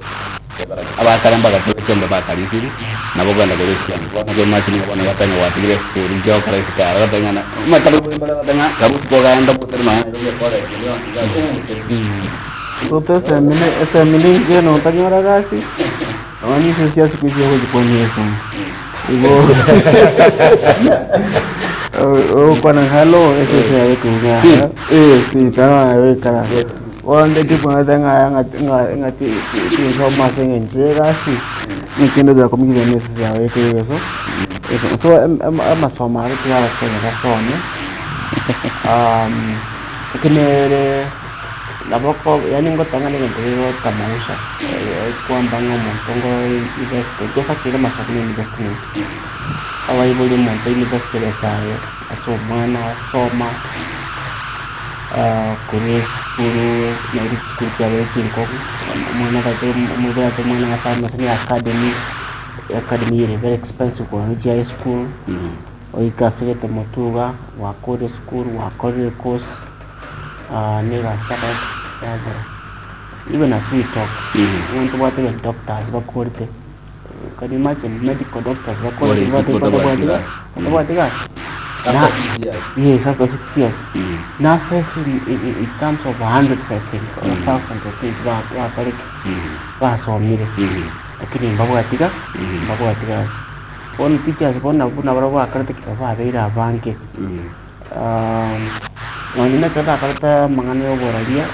abakare mbagatura chiombe bakarisirie nabo okogenda korisia chiombe. Bono okoimagine ng'a bono goteba ng'a gwatigire esukuru nki ogokora isiko aro ogoteba ng'a omanyete abaibori mbare bagoteba ng'a karu isiko ogende obotere nonya Nairobi ecollege ende yonsi iga obotere. Toto esemi ne esemi ninki notanyora gasi, nonya na esese chia siku hizi ogochikwania esomo. Igo ogokwana ng'a hello esese yaye ekoigwa ng'a eh si tara goikara. Bono ndekebwate ng'a ng'a ng'a ng'a ti tinsoma ase eng'encho ya egasi, nekende ocha komigisa na esese yago ekoigwa so, so amasomo aya tiga abakenya basome ekenere nabo oko yaani ngotang'ana egento gegotamausha kwamba ng'a omonto ngo invest gosakire amasomo na investment, abaibori omonto ainvestere ebesa yaye ase omwana asoma korwa esukuru naende chisukuru chiabeire chinkogu, omwana otagete omoibori otagete omwana asome asome academy, academy ere very expensive korwa chia esukuru, oike ase gete motwe iga, gwakorire esukuru gwakorire ecourse na egasi yakorete yabora. Even as we talk, nigo ntobwate even doctors bakorete, can you imagine medical doctors bakorete Ore isiko batabwati otabwati gasi. batabwati gasi. After Na- 6 years. Yes, after 6 years. Nurses in terms of hundreds, I think, or thousands, I think, bakorete, basomire. Lakini mbabwati ga, mbabwati gasi. Bono teachers bono nabwo nabarabwo bakorete kera babeire abange. Nonye na ekero nakorete amang'ana ya oboraria,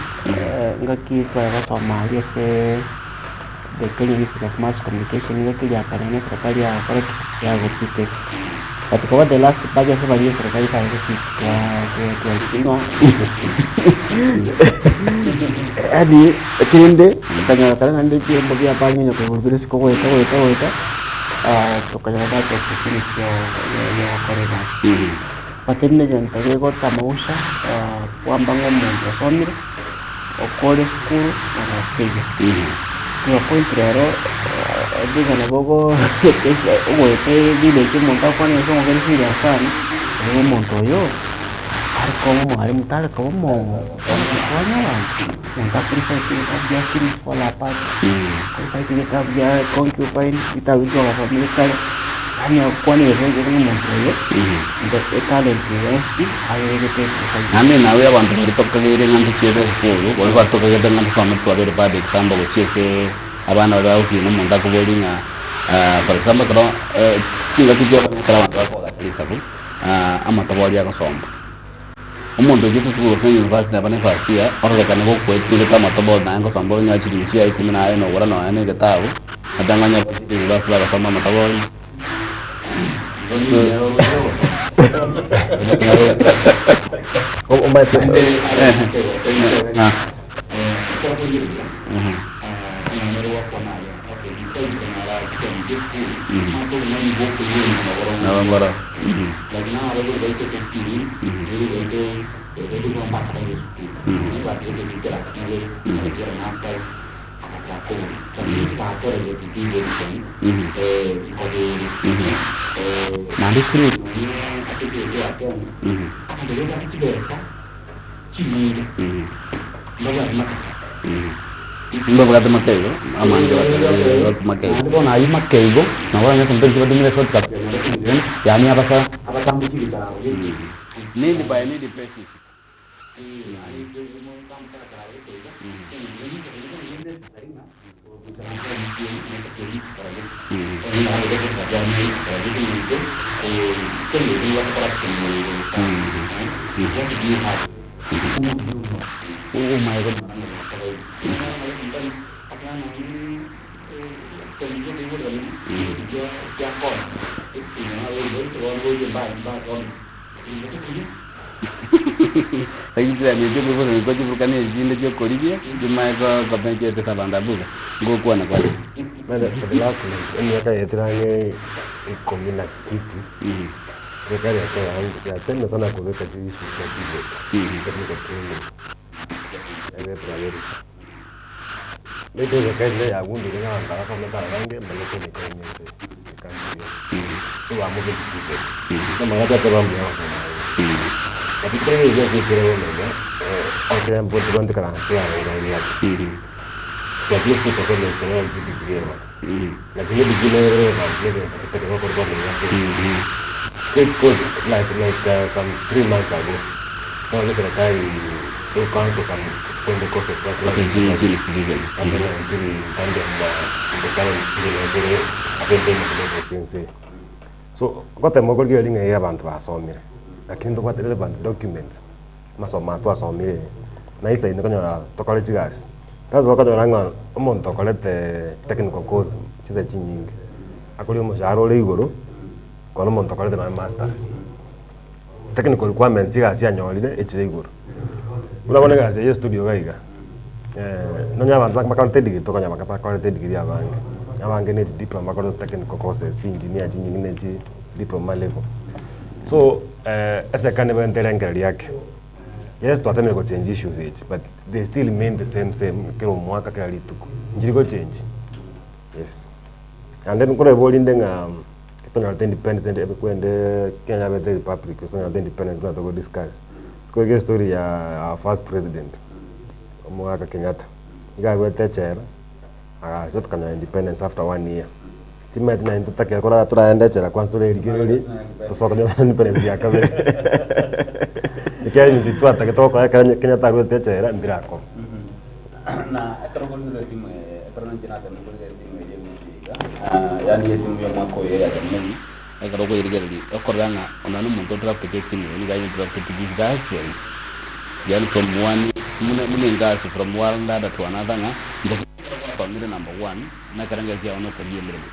ngaki tware gosoma aria ase the Kenya Institute of Mass Communication ngaki eria kare na eserekari yagokora ki? Yagopitire. But koba the last batch ase baria eserekari etare gopita twa yaani ekende okanyora kare naende ebiombo bia bang'ina koigoro bire isiko goeta goeta goeta, tokanyora that opportunity ya ya gokora egasi. But eri negento gegotamausha kwamba ng'a omonto osomire, okore esukuru na gose teiyo. To a point rero nigo nabo ogoeta village omonto akwane gose omogeni serious sana, igo omonto oyo are koba omwalimu tare koba omokonya abanto, omonto akorecite ebitabu bia things fall apart, akorecite ebitabu bia concubine, ebitabu ebio twagasomire kare, yaani agokwana egento ekio ng'a omonto oyo etalent eye yonsi ayeregete ase. Naende nawe abanto baria tokageire ng'a ntochiete esukuru, baria batokagete ng'a ntosome twabere bad example gochia ase abana baria bagokina omonto akoboria ng'a for example ekero chingaki chia ekero abanto bakoagacha risabu, amatobori agosomba. Omonto ochiete esukuru gose university neba ne first year, ororekane gokoetigete amatobori naye ngosomba onyore chiringi chiaye ikomi naye nogora nonya na egetabu, atang'ani onye bachiete university bagasomba amatobori. Naende esukuru Mbabwate makeigo, amange bakeigo makeigo. Bono aywo makeigo, nabo oranyore sometimes batumire shortcut yaani abasa Need by need basis. Lakini chibesa echio okoiborwa nigo chiburukanie echinde chiokorigia, chimae komentete ase abanto abwo iga, ngokwana kware. For the last like emiaka yaetire ang'e ikomi na kitu, serikali ya Kenya yatenda sana kubeka chiissue chia TVET, technical training, ebe priority. Baitu serikali nayo yagundire ng'a abanto abasomete abange mbanyete emechando ase ecountry eye, so bamobeka TVET. Amang'ana tateba mbuya gosoma aye. But ekero ebi biasikire bono iga, ekero ntikaranse yarenge ake. At least tuseme ekero chidegree ero. Lakini edegree nere relevant na egento getari gokorwa bono iga ase It's good like like some 3 months ago bono eserekari e cancel some kwende courses Ase chi institution. chiri tandem na the current student ase employment level chinse. So gotema okorigereria ng'a iga abanto basomire lakini ntobwate relevant documents amasomo aya twasomire na isaine okonyora tokore chigasi. That's why okonyora ng'a omonto okorete technical course chinsa chinyinge akoria omoshahara ore igoro kore omonto okorete nonye masters. Technical requirements egasi anyorire echire igoro. Buna bono egasi eye ya estudio iga iga, nonye abanto bakorete edegree tokonyora bakorete edegree abange, abange ne chidiploma bakorete technical courses, chiengineer chinyinge ne chi diploma level. So eserikari nigo ebwenerete erengereria ake, yes twatemire gochange issues echi but they still remain the same same kera omwaka kera rituko, nchiri gochange, yes. Naende nkoreba rinde ng'a tonyorete independence ende kwende Kenya yabete republic tonyorete independence buna togo discuss, tokoiga estory ya our first president, omogaka Kenyatta, nigo aruete echela, agacha tokanyora independence after one year. Timanyeti naende totakire korara toraende echela kwanza torerigererie, tosoke tonyore independence ya kabere. Ekiagera ebinto ebi twatagete gokora ekero Kenyatta aruete echela mbirakorwa. Na ekero okorigereria etimu eye, ekero ninche natemire korigereria etimu eye ewiki iga, yaani etimu ya omwaka oyo ya Jamhuri. Ekero okoyerigereria, okorora ng'a onye na omonto odraftete etimu eye nigo ayedraftete gradually, yaani from one buna buna engasi from one ladder to another ng'a inche ekero gwasomire number one, na ekerengerio kiago na okorigia emeremo.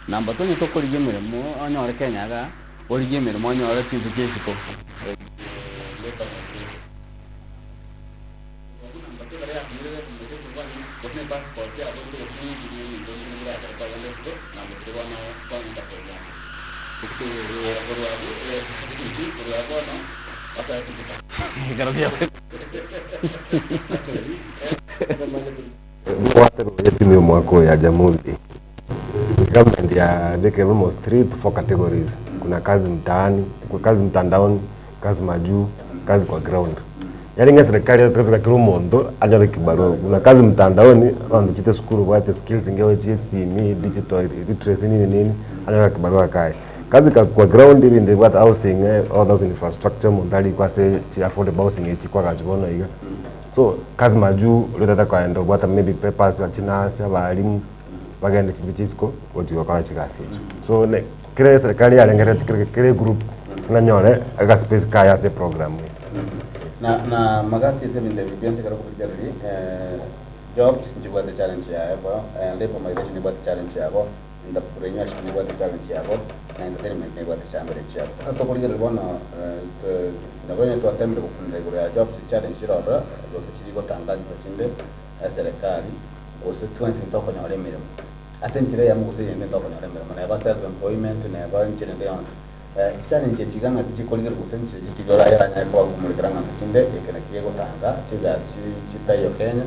Number two onye tokorigia emeremo onyore Kenya igaa, origie emeremo onyore chinse chia isiko. Bwate timu ya omwaka oyo ya Jamhuri. Government ya they can almost three to four categories. Kuna kazi mtaani, kuna kazi mtandaoni, kazi majuu, kazi kwa ground. Yaani ng'a serikali yatobeka kila omonto anyore kibarua. Kuna kazi mtandaoni, abanto chite sukuru bwate skills inge chie esimi, digital literacy nini nini, anyore kibarua kaye. Kazi ka kwa ground erinde ebwate housing, all those infrastructure omonto arikwe ase chi affordable housing echi kwagachwa bono iga. So kazi majuu oria otagete koenda obwate maybe papers chinurse, abalimu, bagende chinse chia isiko gochi gokora chigasi echio. So ne kere eserikari yarengereti kere kere egroup nanyore agaspace kaye ase eprogram eye. Na na magati ase ebinto ebi bionsi ekero okobirigereria jobs nchibwate challenge yaye bo, labour migration nebwate challenge yabo, entrepreneurship nebwate challenge yabo, na entertainment nebwate challenge yabo. Ekero tokorigereria bono nabo onye twatemire gokunera igoro ya jobs challenge chire ororo, gose chiri gotanganywa chinde eserekari, gose twensi ntokonyora emeremo. Ase enchera eyemo gose eyende ntokonyora emeremo, neba self employment, neba enchera ende yonsi. Chichallenge echi iga ng'aki chikorigerwa gose nchire chichiri oranyare koba gokomorekera ng'a nse chinde eke naki gegotanga chigasi chitaiyo Kenya,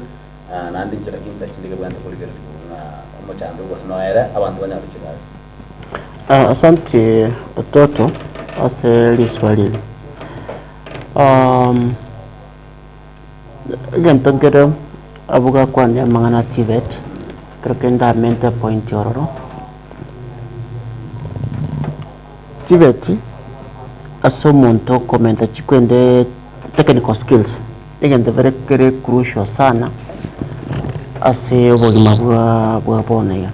naende nchera ki nse chinde kebwenerete korigererigwa ng'a omochando gose noere abanto banyore chigasi. Asante Ototo ase riswali eri. Egento nkere abwo gakwanire amang'ana a TVET, ekero kende amente epoint ororo. TVET ase omonto okomenta chikwende technical skills, egento kere kere crucial sana ase obogima bwa bwa bono iga.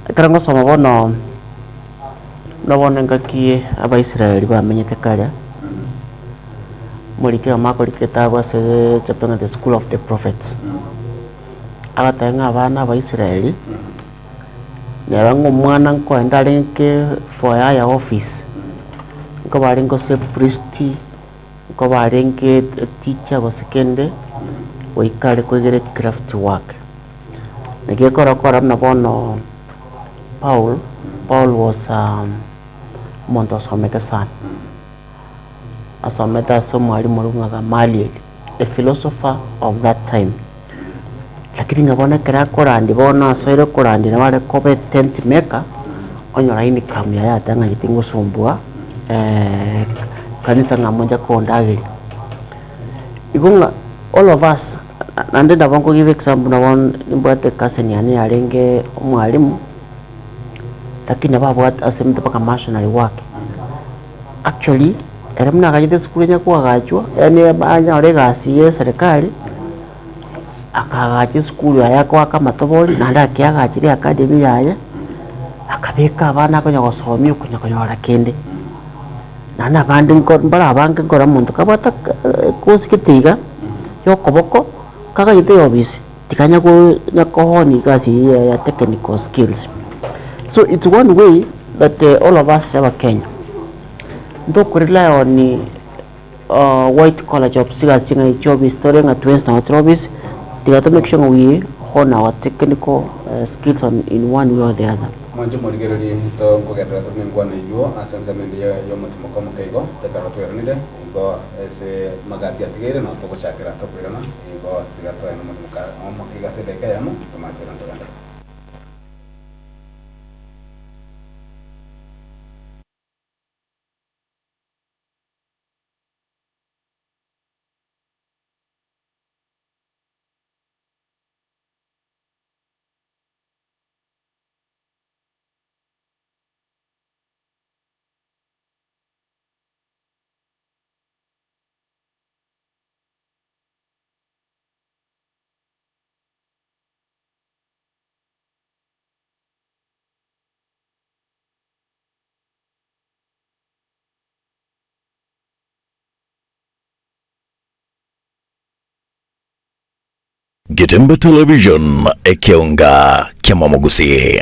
Ekero ngosoma bono, buna bono engaki abaisraeli bamenyete kare, omoriki oyomo akorika egetabu ase chapter ng'a the school of the prophets, agateba ng'a abana abaisraeli, neba ng'a omwana nkoenda arenge for a higher office, nkoba arenge gose priest, nkoba arenge eteacher gose kende, goika are koigera ecraft work. Naki ekero okora buna bono Paul, Paul was omonto osomete sana, asomete ase omwalimu oria ng'a Gamaliel, the philosopher of that time. Lakini ng'a bono ekero akorandia bono asoire korandia nabo are koba etent maker, onyora income yaye ateba ng'a inche tingosumbua kanisa ng'a moche kondageria. Igo ng'a all of us naende nabo nko give example nabo nimbwate ecousin yane yarenge omwalimu, lakini nabo abwate asemete mpaka missionary work. Actually, ere buna agachete esukuru onye koagachwa, yaani anyore egasi ya eserekari, akaagacha esukuru yaye akoaka amatobori, naende akeagachire academy yaye, akabeka abana akonya gosomia okonya konyora kende. Naende abande nko mbare abange nkora omonto kabwate ekosi gete iga, ya okoboko, kagachete eofisi, tikanya ko nya kohoni egasi eywo ya technical skills. So it's one way that all of us abakenya, ntokorely on white collar jobs, chigasi ching'ai chia ofisi tore ng'a twensi nabo tore ofisi, tiga to make sure ng'a we hone our technical skills on in one way or the other. Mwanche morigererie to nkogenderera tore nenkwana eyio ase ensemo ende y'omotimoko omoke igo, tekero tweranire, igo ase magati atigaire nao togochakera tokoirana, igo tiga toende omotimoka omoke igo ase edageka eyemo, tomanye koirana togenderere. Getembe Television, ekeonga ki'amamogusii.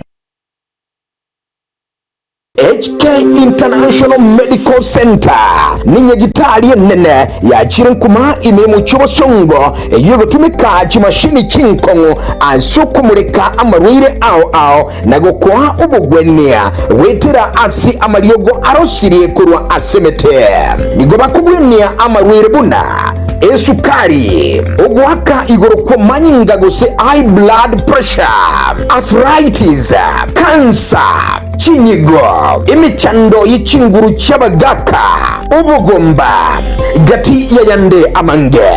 HK International Medical Centre ninyagitari enene yachire nkuma ime y'omochie obosongo eyio egotumeka chimashini chinkong'u ase okomureka amarwaire ao ao na gokoa obogwenia goetera ase amariogo arosirie korwa ase emete. Nigo bakogwenia amarwaire buna esukari, ogoaka igoro kw'amanyinga gose high blood pressure, arthritis, cancer, Chinyigo, emechando ye chinguru chi'abagaaka, obogomba, gati y'ayande amange.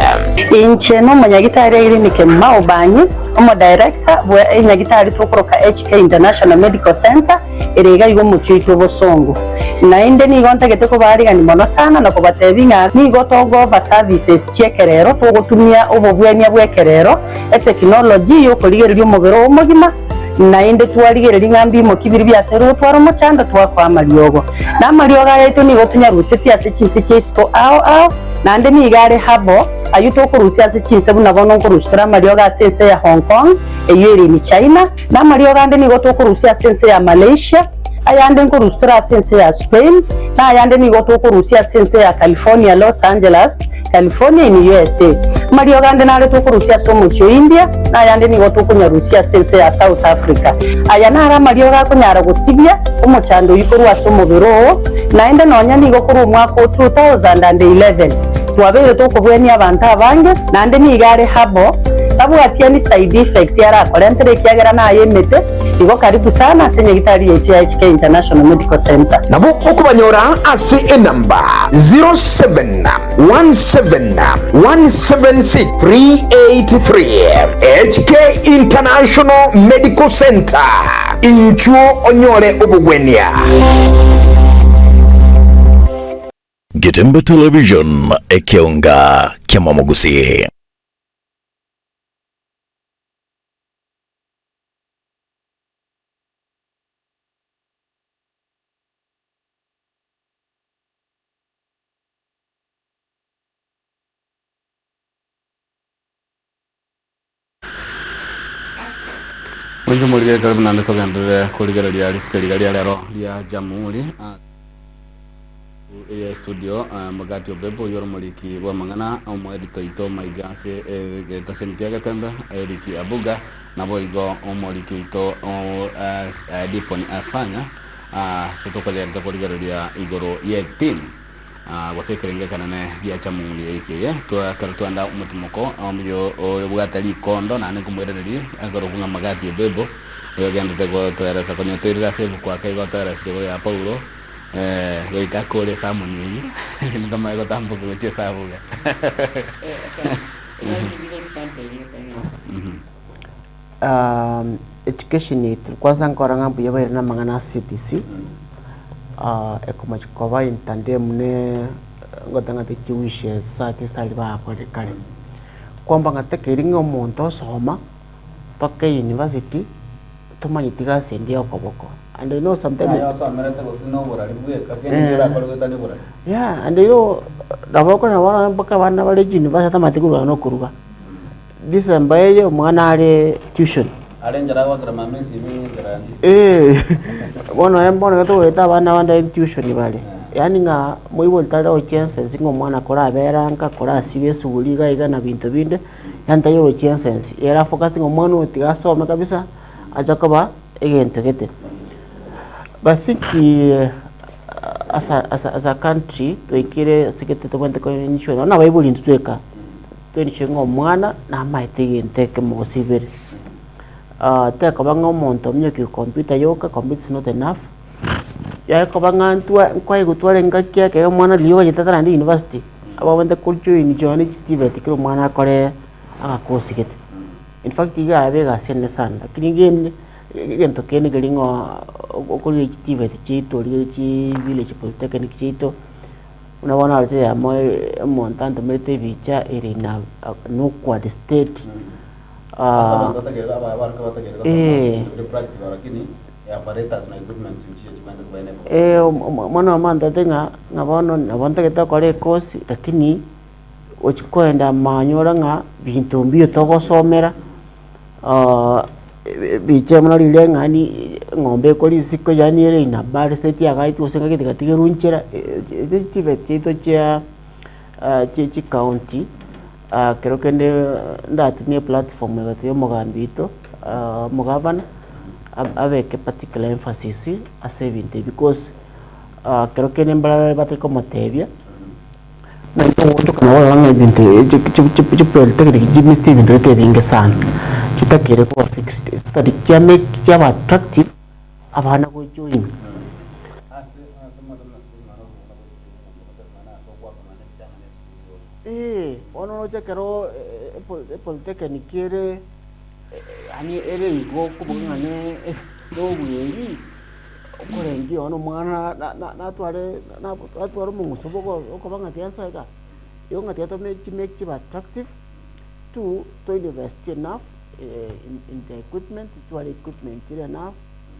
Inche nomonyagitari Irene Kemuma Obanyi, omodirector bwe enyagitari tokoroka HK International Medical Centre ere iga iga omochie oito obosongo. Naende nigo ntagete kobaarigania mono sana na kobatebia ng'a nigo togo-offer services chi'ekerero togotumia obobwania bw'ekerero, etechnology y'okorigereria omobere oo omogima, Naende twarigereria ng'a mbimoki biria biasoire gotwara omochando, twakoa amariogo. Na amariogo aya aito nigo tonyarusetie ase chinse chia isiko ao ao, naende nigo are herbal, ayio tokorusia ase chinse buna bono nkorusia tore amariogo ase ense ya Hong Kong, eyio ere in China, na amariogo ande nigo tokorusia ase ense ya Malaysia, ayande nkorusia tore ase ense ya Spain, na ayande nigo tokorusia ase ense ya California, Los Angeles, California in USA. Amariogo ande nare tokorusia ase omochie o India, na ayande nigo tokonyarusia ase ense ya South Africa. Aya naro amariogo akonyara gosibia omochando oyio korwa ase omobere oo, naende nonya nigo korwa omwaka o 2011 twabeire tokobwenia abanto abange, naende nigo are herbal, tabwati any side effect arakorentere ekiagera naye emete. Igo karibu sana ase nyagitari yaito ya HK International Medical Centre. Nabo okobanyora ase enamba 0717176383. HK International Medical Centre, inchuo onyore obogwenia. Getembe Television, ekeonga ki'amamogusii. Mwenche morige karibu naende togenderere korigereria rituko eriga ria rero ria Jamhuri. Eye studio Mugati Obebo oyio ore omoriki bw'amang'ana omoedita oito maiga ase egetaseni kia Getembe Eric Abuga naboigo omoriki oito Dipon Asanya ase tokogenderete korigereria igoro ye theme gose ekerengo ekenene gia Jamhuri eke eye ekero twenda omotimoko oyo obwate rikondo naende nkomoiraneria akorokwa ng'a Mugati Obebo oyo ogenderete gotoeresa konya otoirire ase ebuku ake igo otoeresire igoro ya Paulo. Goika akore esamoni eyio, inche ntomanye gotamboka gochia ase abuga. Education yaito kwanza nkorora ng'a mbuya baire na amang'ana a CBC, ekomochi koba in tandem ne ngoteba ng'a tichiwishe society esitari bakorire kare. Kwamba ng'a tekeri ng'a omonto osoma mpaka university. Tomanyeti gasi ende y'okoboko. And I know sometimes Naye osomerete gose noborari bweka, kende Eh. orakore goetania oborari. Yeah, and you know, nabo okonyora bono mpaka abana bare university tamanyeti koruga na okoruga. December eye omwana are tuition. Are enchera agoakera mama esimi ng'a enchera ndi. Eh, bono aye bono ekero togoeta abana bande tuition bare, yaani ng'a moibori tari gochia ensensi ng'a omwana korabera nka, korasiba esuguri iga iga na binto binde. Yaani tari ogochia ensensi, ere afocus ng'a omwana oyo tiga asome kabisa, ache koba egento gete. But I think as a as a as a country twaikire ase gete tobwenerete koensure nonye na abaibori intwe tweka, toensure ng'a omwana namaete egento ekemo gose ibere. Tekoba ng'a omonto ominyokia computer yoka, computer is not enough, yakoba ng'a ntwa nkoigwa tware engaki ekero omwana riria oganyete atarande university. Ababwenerete kojoin join chiTVET kera omwana akore agakosi gete. In fact iga yaba egasi enene sana, lakini egende egento kende nkeri ng'a okorigia chiTVET chiaito origererie chi village polytechnic chiaito, buna bono aroche eyemo omonto antomerete ebicha ere in a an awkward state Ase abanto batagerire aba abarokia batagerire gosoma eh. bire practical lakini apparatus na equipments nchiyo chibwenerete koba Eh, omwana one antebete ng'a ng'a bono nabo ntagete gokora ekosi lakini. Gochi koenda manyora ng'a binto mbiyo togosomera, biche buna riria ng'a yaani eng'ombe ekori isiko yaani ere in a bad state yagaetwe gose ng'a getigatigwe nchera, chibe chiaito chia chia chicounty, kero kende ndatumie eplatform egati ya omogambi oito, omogavana, abeke particular emphasis ase ebinto ebi because kero kende mbare batari komotebia. Naende ogoonchoka nabo orore ng'a ebinto chipolytechnic chimiste ebinto gete ebinge sana, chitakeire koba fixed, chitari chiame chiaba attractive abana gojoin. Eeh, bono oroche ekero epolytechnic ere yaani ere igo okoboka ng'a ne obweri. Okorengia one omwana natware natware omong'uso okoba ng'a tiga nsoe igaa, igo ng'a tiga tome chimake chibe attractive, two, to invest enough in the equipment, tware equipment chire enough,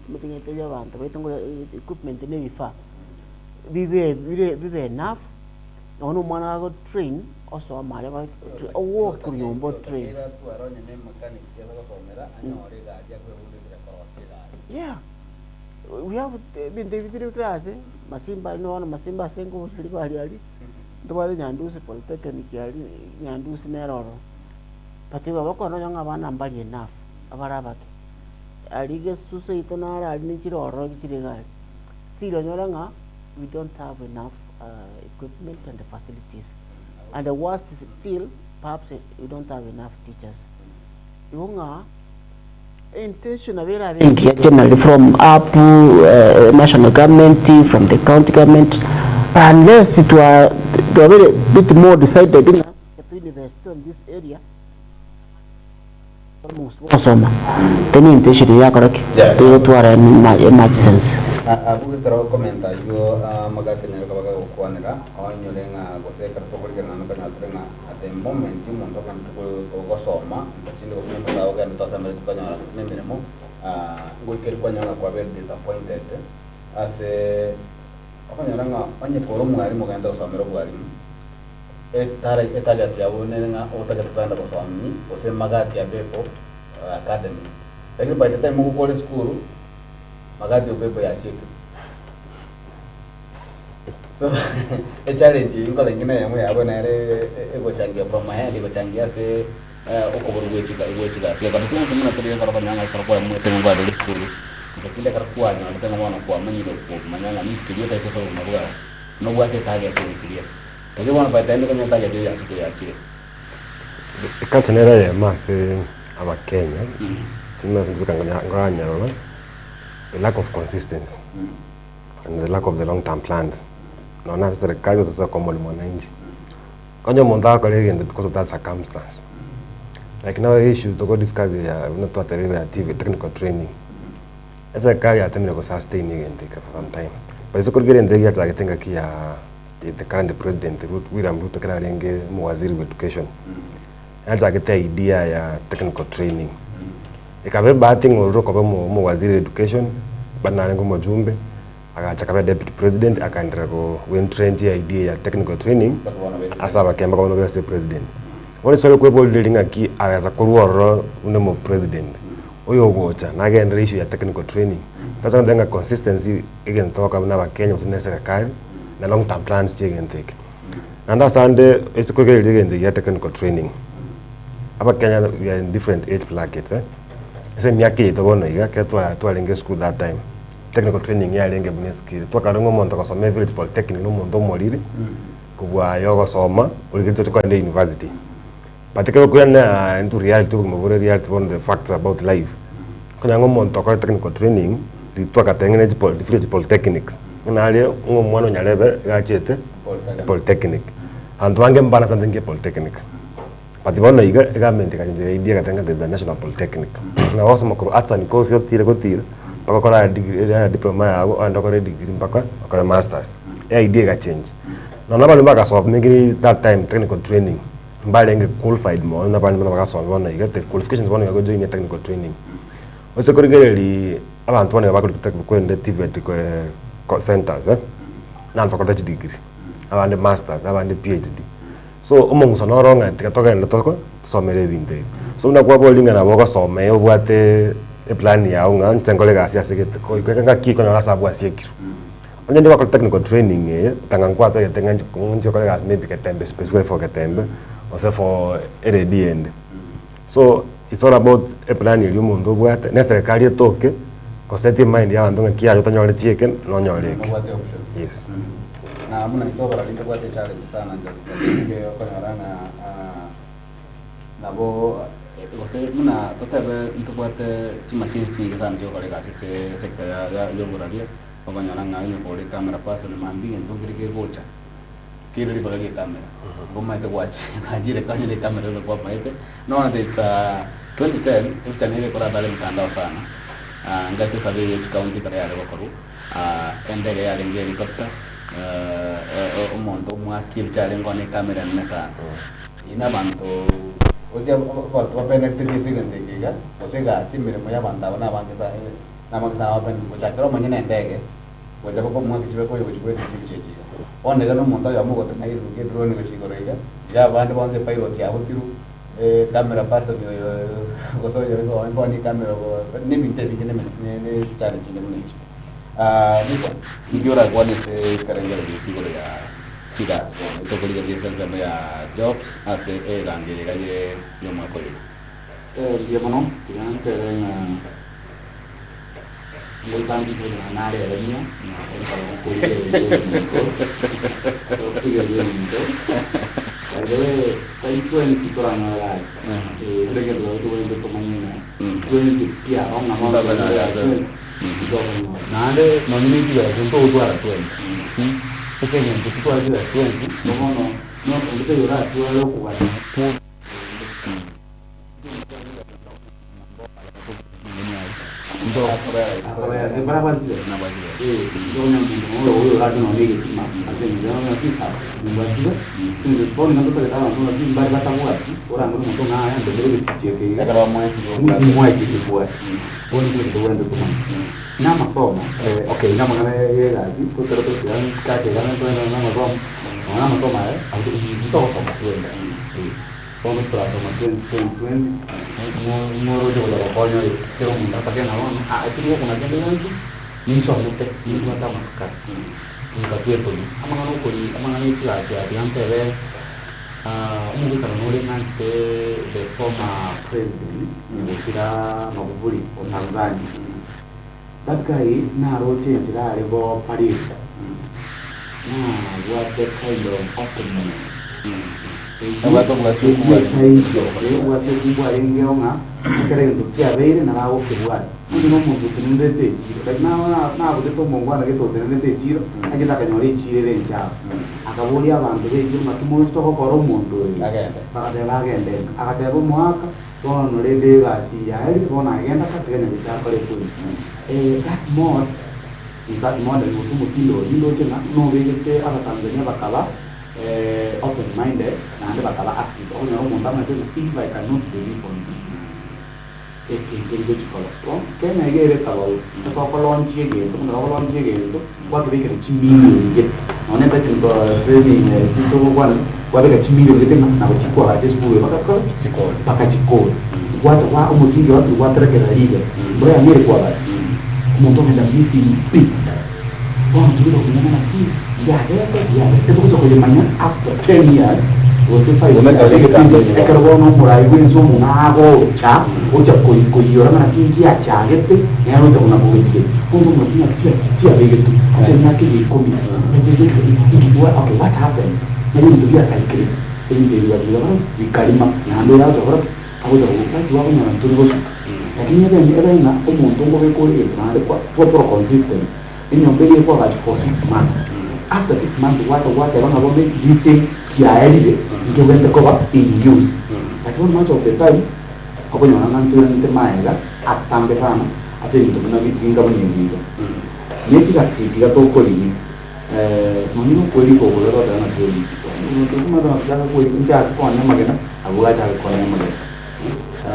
omanyete ng'a etebia abanto baito ng'a equipment na ebifaa, bibe bire bibe enough, nonya omwana ago train, osoma aria ogoka korwa nyomba otrain. Yeah. We have ebinto ebi bire kera ase, masimba aria bono masimba ase nkoboria rigo aria aria, ntobwate nyandusi polytechnic aria, nyandusi nere ororo. But igo bakwana onye ng'a abana mbari enough, abare abake. Aria gesusu seito naro aria ninchire ororo chire iga aria. Still onyore ng'a we don't have enough equipment and facilities. And the worst is still perhaps we don't have enough teachers. Igo ng'a. Intention nabo erabe engiya generally from up national government, from the county government, unless twa twabere bit more decided ng'a to invest on this area gosoma then intention eye yakora ki? Egotwara much sense. Abwo ekero okomenta ayio amagati nere kaba gagokwanera, oinyore ng'a gose ekero tokorigerana nokonyora tore ng'a At the moment omonto ogenderete gosoma, insa chinde gose omosae ogenderete osemeretie konyora gose na emeremo, ngoika ere kwanyora ng'a kwabeire disappointed ase okonyora ng'a onye kore omwalimu ogende gosomera obwalimu, etara etarget yabo nere ng'a otagete kogenda gosomia gose magati ya Bebo academy. Lakini by the time ogokora esukuru, magati ya Bebo yasiekire. So echallenge eyio nkorenge na eyemo yabo nere egochangia from my end egochangia ase okoborwa gwe chika gwe chigasi. Egekora twensi buna tore ekero okonyora ng'a ekero kwaemuete ng'a nkwarure esukuru, inse chinde ekero kwanyorete ng'a bono kwamanyire komanya ng'a ninki keria otaete ase obogima bwao, nobwate etarget ere clear. Lakini bono by the time okonyora etarget eyio yasokire yachire. Eculture nere eyemo ase abakenya, nkoranyarora, the lack of consistency. and the lack of the long term plans nonya ase serikali gose ase common mwananchi. Onye omonto agokora egento because of that circumstance, like now issue togo discuss ya buna twatebire ya TV technical training, eserikali yatemire go sustain egento eke for some time, but ase korigereria egento eke giachagete engaki ya the current president William Ruto ekero arenge omowaziri bwa education, yachagete idea ya technical training. Ekaba ebahati ng'a orure okoba omowaziri education, bado narenge omojumbe, agacha akaba deputy president akaenderera go entrench idea ya technical training ase abakemba bono ase president. Bono riswali okoiborire riri ng'aki agasa korwa ororo buna omo president, oyo ogocha nagenderere issue ya technical training. Ase ogoteba ng'a consistency egento togokora buna abakenya gose buna eserekari na long term plans chia egento eke. Naende ase ande ase koigereria egento eke gia technical training. Abakenya we are in different age brackets eh, ase emiaka yaito bono iga ekero twa twarenge esukuru that time, technical training yarenge buna eskill, twakare ng'a omonto ogosoma evillage polytechnic na omonto omoriri, kobua aye ogosoma origeretie oche kogenda university. But ekero okoirana into reality obogima bore reality bono the facts about life, okonyora ng'a omonto okore technical training, riria twakatengenire chipol village polytechnics, ng'a naria ng'a omwana o nyarebe iga achiete polytechnic. Abanto bange mbana something kia polytechnic. But bono iga egovernment ekachencha idea egateba ng'a there is a national polytechnic. Nabo ogosoma korwa arts and course otire gotira mpaka okore aya degree aya diploma yago ogende okore edegree mpaka okore masters. Eidea egachenji. Nonya abande bagasoma maybe that time technical training mbarenge qualified mono na abande buna bagasoma bono iga the qualifications bono iga gojoinia technical training. Ase korigereria abanto bono iga bakorika korende TVET centers eh, na abanto bakorete chidegree, abande masters, abande PhD. So omong'uso noro ng'a tiga togende toko tosomere ebinto ebi. So buna kwaboria ng'a nabo ogosoma eh obwate eplan yago ng'a inche nkore egasi ase gete goika engaki okonyora ase abwo asiekirwe. Onye ndi gokora technical training eye, tanga nkwatagete ng'a nche gokora egasi maybe Getembe specifically for Getembe gose for eredio ende. So it's all about eplan eria omonto obwate, na eserekari etoke gosetia emind ya abanto ng'a kiaye otanyoreti eke nonyore eke. Nobwate option. Yes. Na buna intwe abarari ntobwate echallenge sana nchera nigo okonyora ng'a nabo gose buna totebe ntobwate chimashini chinyinge sana chigokora egasi ase esector ya ya yoboraria, okonyora ng'a onye kore camera person mambia egento nkere kegocha, kere ribaga ria ecamera, igo omanyete gwachi gwachire konyora ecamera yoka kwamaete, nonya there's 2010 epicha nere ekorata are mtandao sana, ngaki esurvey ya chicounty ekero yare gokorwa, endege yarenge helicopter, omonto omwaki ebicha arenge na ecamera enene sana. Inwe abanto gochia abanto babenefiteti ase egento eke iga, gose egasi emeremo ya abanto aba nabange sa nabange sana babenefiteti gochakera omonyene endege, gocha gokomoa echibe koyo gochia goeta chibicha echi iga. Bono iga na omonto oyomo ogotema eruga edrone gochia igoro iga, iga abande bonsi epilot agotirwe, camera person oyo gose oyo oyo ecamera na ebinto ebinge na ne chichallenge chinde buna echio. Rita, ninki orakwane ase ekerengererio eki igoro ya chigasi bono tokorigereria ase ensemo ya jobs ase erangi eye iga ye y'omwaka oyo iga? Mbuya mono, tiga ntere ng'a ngoibange ng'a nareremia ekero okorigereria ebinto, ekero okorigereria ebinto, by the way tari twensi toranyore gasi, kera egento nabo tobwenerete tomanye ng'a twensi pi aba ng'a bono twensi titokonyora. Naende nonye ne chibesa ntogotwara twensi, ase eng'encho titware chibesa twensi, igo bono onde taiyo oratware okogania kwo. Bono torasoma twensi twensi twensi, ng'o oroche gocha gokonya oyo? Kera omonto atake ng'a bono aa tiri gokuna kende gionsi, ninsomete, nimbwate amasikani, goika twetome. Amang'ana okori amang'ana ya chigasi aya tiga ntebe omogwekano nore ng'anchete the former president Nyagosira Magufuli o Tanzania. That guy naroche enchera are go parade nabwate kind of openness eyio etaiyo obwate mbwarengeo ng'a ekero egento kiabeire nabo agokebwata. Onye na omonto otenenerete echiro like nabotete omongwana gete otenenerete echiro agete akanyora echiro ere enchafu akaboria abanto be echiro ng'a timorochi togokora omonto oyo bagateba agende nka agateba omoaka Bono rende egasi yaerire, bono agenda katiga nyabicha akore ekori. That mode, in that model gose omotindo oyio ndoche ng'a nobegete Abatanzania bakaba open minded naende bakaba active. Okonyora omonto amanyete ng'a if I cannot believe on this, eke nkeri gochi koba. Bono Kenya iga ere tofauti, intwe tokolaunch egento, buna tokolaunch egento, gwakebekera chimilion gete, nonya technical training echi togokwana, kwabeka chimilion gete ng'a nabo chikoagacha esukuru eye mpaka kore ki? Mpaka chikore. Gwacha gwa omosingi oakire gwaterekerera rigena, mbura yang'eire koagacha, omonto ogenda missing pi. Bono togocha komanya ng'a naki yabete yabete, togocha koyemanya after 10 years gose 5 years, egepindi ekero bono omorai bwense omong'aa agocha, ocha koi koiyora ng'a naki ngiachagete, nere ocha buna kogetigeria. Bono omosu ng'a chiasi chiabegetwe ase emiaka eye ikomi, inki okay what happened? Nari ebinto biasarekire, ebinto ebi bigacha bigakora ki? Bikarima, naende oyo agocha gokora ki? Agocha kogoka ase gwakonyora ntori gosuka. Lakini ebe ebe ng'a omonto nkobeka ore egento naende kwa twatwara consistent, enyomba eria ekwagachi for 6 months, after 6 months gwacha gwateba ng'a bono this thing kiaerire, nkegwente koba in use. But bono much of the time, okonyora ng'a ntoiranete maega atambe sana ase ebinto buna binga buna ebi iga. Ne chigasi echi iga tokorigia, nonye na okwerika oko iga twateba ng'a twerike. Omonto okomanya ng'a tochake kwerika, nchake koonia amagena, abwo gachake koonia amagena.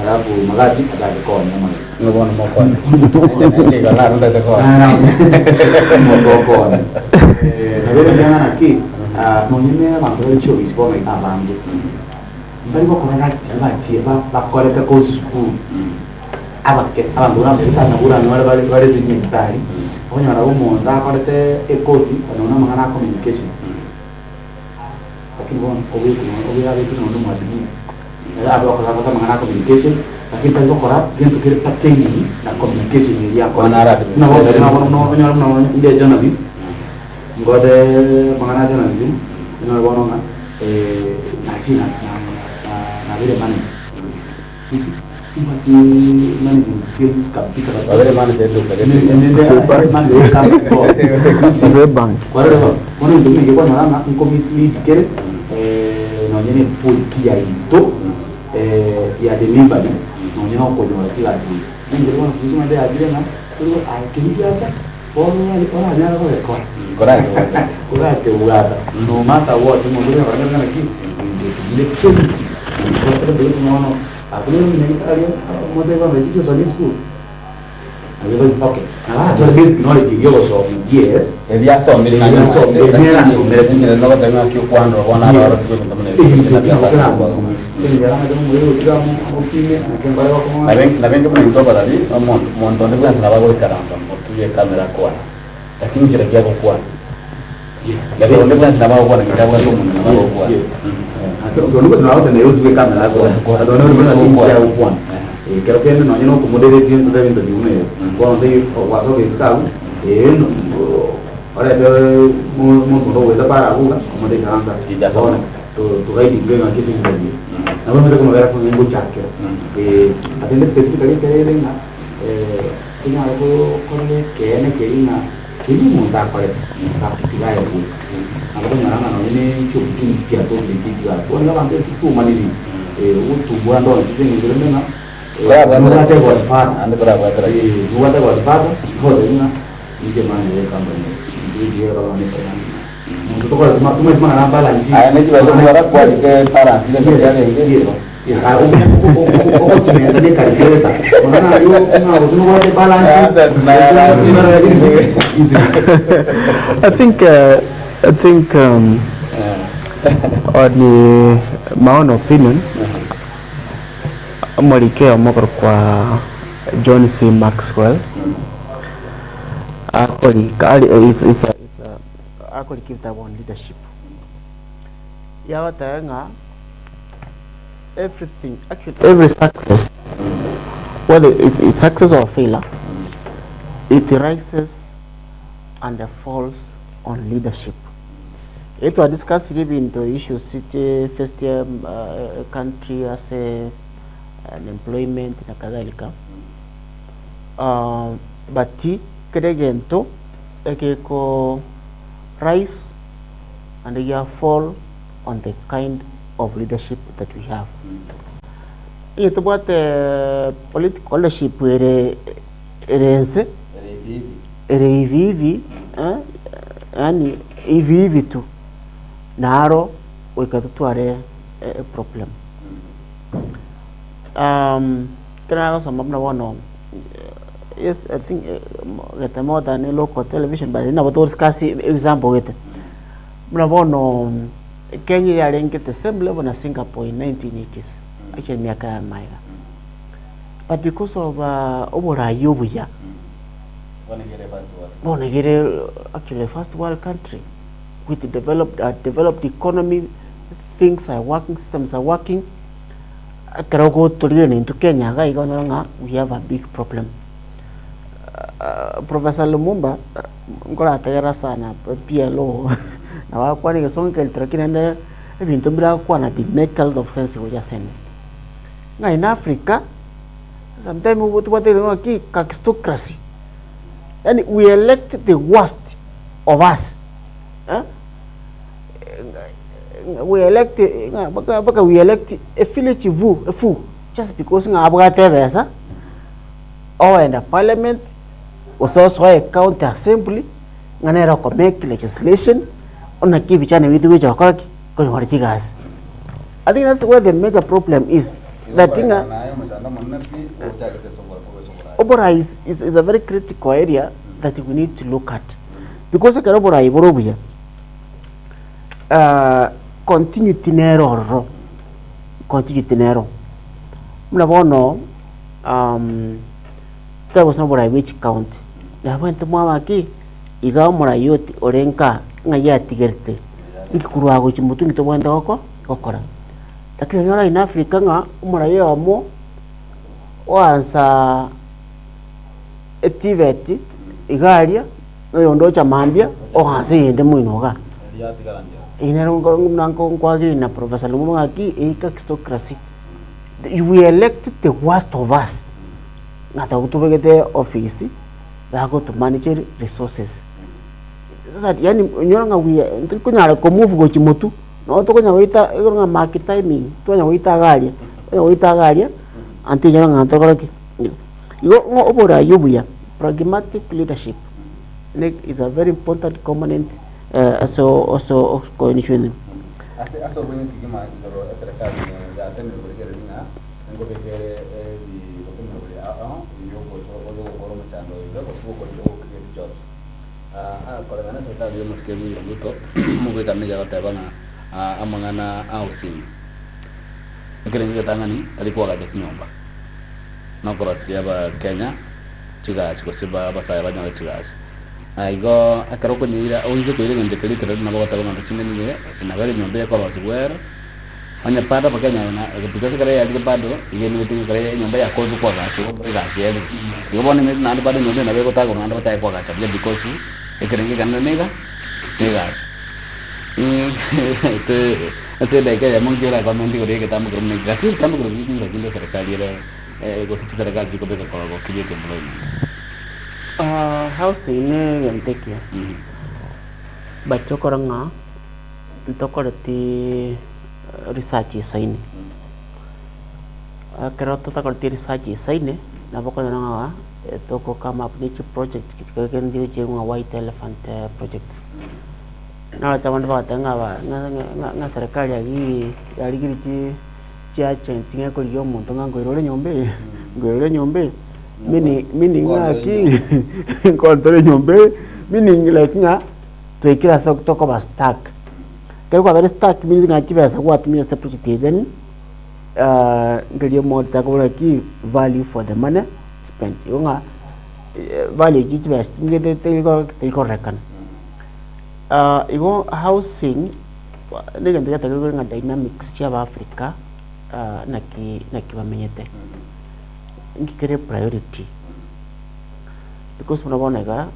Alafu magati achake koonia amagena. Ng'a bono mokoonia. Naende igo narondete koonia. Motokoonia. Nabo ekiagera naki, Nonye ne abanto bare chiofisi bono iga abange, mbari gokora gasi chiria bachie bakorete course sukuru, abake abanto buna abanyagitari nabwo oranyore bare bare ase chinyagitari, okonyora omonto akorete ecourse onye na amang'ana a communication, lakini bono obekwe nonya abekwe nonya na omwadmin, ere abe okora agote amang'ana a communication, lakini tari gokora gento kere pertaining na communication eria akorete. Buna bono buna bono onyore buna bono inde ejournalist. Ngote amang'ana a journalism, onyore bono ng'a nachire nabeire manager. You see, timbwati managing skills kabisa kabisa. Wabeire manager eduka gete. Ninde manager ecompany bono. You see, Ase ebank. kwarora bono, bono ebinto buna ebi okonyora ng'a nko mislead kere nonye na epoliki yaito ya delivery nonye na okonyora chigasi echi. Ninche bono siku hizi omanyete yachire ng'a aye keria giacha. Bono oranyare gogekora, korakebwata, no matter what, omonto oria oranyore ng'a naki, inde kenti, bono akure omonyagetari omotebie bono rigia osomie esukuru, nabo ekori okay, nabo aratware basic knowledge eria ogosomia yes, Eria asomire eria asomire, eria nere asomerete. Enchera nogoteba ng'aki okwanora bono abaorokia ebinto buna ebi, Ebinto nabio nabo abana keramosume, enchera amache omorero otiga amopime, naki mbare gokomona. Nabenge buna intwe abarari, omonto monto onde bwensi nabo agoikaransa motuye ekamera akwane, lakini nchera ki agokwana? Lakini onde bwensi nabo agokwana ng'iti abwate omonwa nabo agokwana. Ekero kende nonye na okomoderetia ntote ebinto biume bono ntaiyo gwasoka isiko abwo orete omonto onde ogoeta pare abwo iga omonto aikaransa bono togaidinge ng'aki ase interview nabo omanyete komobera kong'e ngochakera ate inde specifically ekero ere ng'a tonyare korora ekeene keria ng'a keria omonto akorete gaki tiga aegwe nabo okonyora ng'a nonye ne chiopportunity chiatokire chichigasi bono iga abanto etituomaniri ogotumbua ande onsi ase eng'encho rende ng'a nobwate godfather nobwate godfather nogotebia ng'a inche manager ye ecompany eye inche tiga ekaba ne finance monto tokoreti tomanyeti mang'ana a balance Aye ne chibesa okobara kwarike balance gento kiarenge. Ogochimenta ne calculator mang'ana aywo ng'a gose nobwate balance I think uh, I think um, on my own opinion omorike omo okorokwa John C. Maxwell akorika ari is, is a, is a, akorika ebitabu on leadership yagoteba ng'a everything actually every success whether it's, it's success or failure it rises and falls on leadership Ekero twa discussire ebinto issues chi faced country ase unemployment na kadhalika, but kera egento egeko rise and gia fall on the kind of leadership that we have. Onye tobwate political leadership ere ere ense, ere hivi hivi, yaani hivi hivi tu, naro goika totware eproblem. Ekero nagosoma buna bono, yes I think gete more than a local television but nabo to discuss example gete. Buna bono Kenya yarenge the same level na Singapore in 1980s, actually emiaka ya magega. But because of oboraai obuya, bono iga ere actually a first world country with developed a developed economy, things are working, systems are working, ekero ogotorigereria intwe Kenya iga iga onyore ng'a we have a big problem. Professor Lumumba, nkorategerera sana PLO, nabo agokwana egesongo ekerito lakini naende ebinto mbire agokwana bi make a lot of sense gocha ase ime. Ng'a in Africa, sometime tobwate egento ng'a ki kakistocracy, yaani we elect the worst of us eh, we elect ng'a mpaka mpaka we elect a village vu a fool just because ng'a abwate ebesa, oenda parliament, gose osoe ecounty assembly, ng'a nere oko make legislation, naki ebichani biaito bigocha gokora ki? Konyora chigasi. I think that's where the major problem is, that ng'a oborai is, is, is a very critical area that we need to look at. Because ekero oborai bore obuya, Continuity nere ororo, continuity nero. Buna bono totari gose noborai bwe chicounty, nabo intwe mwaba ki, iga omorai oti ore nka ng'ai atigerete, inki korwa gochia motwe inki tobwenerete goko gokora. Lakini onyore in Africa ng'a omorai oyomo oansa etibeti iga aria, na oyonde ocha mambia oansa eyende moino igaa. Eyio nero buna nkoagree na Professor Lumumba ng'aki eyio kakistocracy. We elect the worst of us, ng'a tobwo tobegete office bagotomanage resources. So that yaani onyore ng'a we are ntorikonyara komove gochia motwe, nabo tokonyara goita ekero ng'a mark timing, twanya goita iga aria, twanya goita iga aria, until onyore ng'a ntokora ki? Igo ng'a oborai obuya, pragmatic leadership ne is a very important component ase ase okoenishwa. Ase ase obonye kegima igoro eserekari yatemire korigereria ng'a nkobeka ere ebi gose emeroberi ao ao y'ogocha oyogokora omochando oyo gose ogo create jobs. Koreng'ana eserekari y'omosike William Ruto omobwekano nigo agoteba ng'a amang'ana a housing ekerengo egetang'ani tari koagacha chinyomba na okorosiria abakenya chigasi gose abasae banyore chigasi. Na igo ekero okonyeira oise koira egento keria ekerore nabo ogoteba ng'a chinde nigo nabo ere enyomba ekorosigwa ere, onye bado abakenya na because ekero yarire bado iga emanyete ng'a ekero enyomba yakorire koagachwa egasi erire. Igo bono emanyete naende bado enyomba eye nabo egotagorwa naende bachake koagacha buya because ekerengo ekenene niga negasi. Ase edageka eyemo nki ora comment igoro ya egetambo keria buna eke, gati egetambo keria chinsa chinde eserekari ere gose chiserekari chikobeka go create employment. Housing ne egento ekiya, but okore ng'a ntokoreti research isaine. Ekero totakoreti research isaine, nabo okonyora ng'a toko come up ne chiproject chiria ng'a white elephant projects. Naroche abande bagoteba ng'a aba ng'a ng'a serikali aywo yarigirie chi chiagent ng'a ekorigia omonto ng'a nkoirore enyomba eye, nkoirore enyomba eye, meaning meaning ng'aki nkontore enyomba eye, meaning like ng'a twaikire ase tokoba stuck. Ekero kwabeire stuck means ng'a chibesa gwatumia ase project eye then nkeria omonto akobora ki value for the money spent. Igo ng'a value echio chibesa chitumegete terikororekana. Igo housing negento giatakeirwe ng'a dynamics chia abafrica naki naki bamenyete, nki kere priority because buna bono iga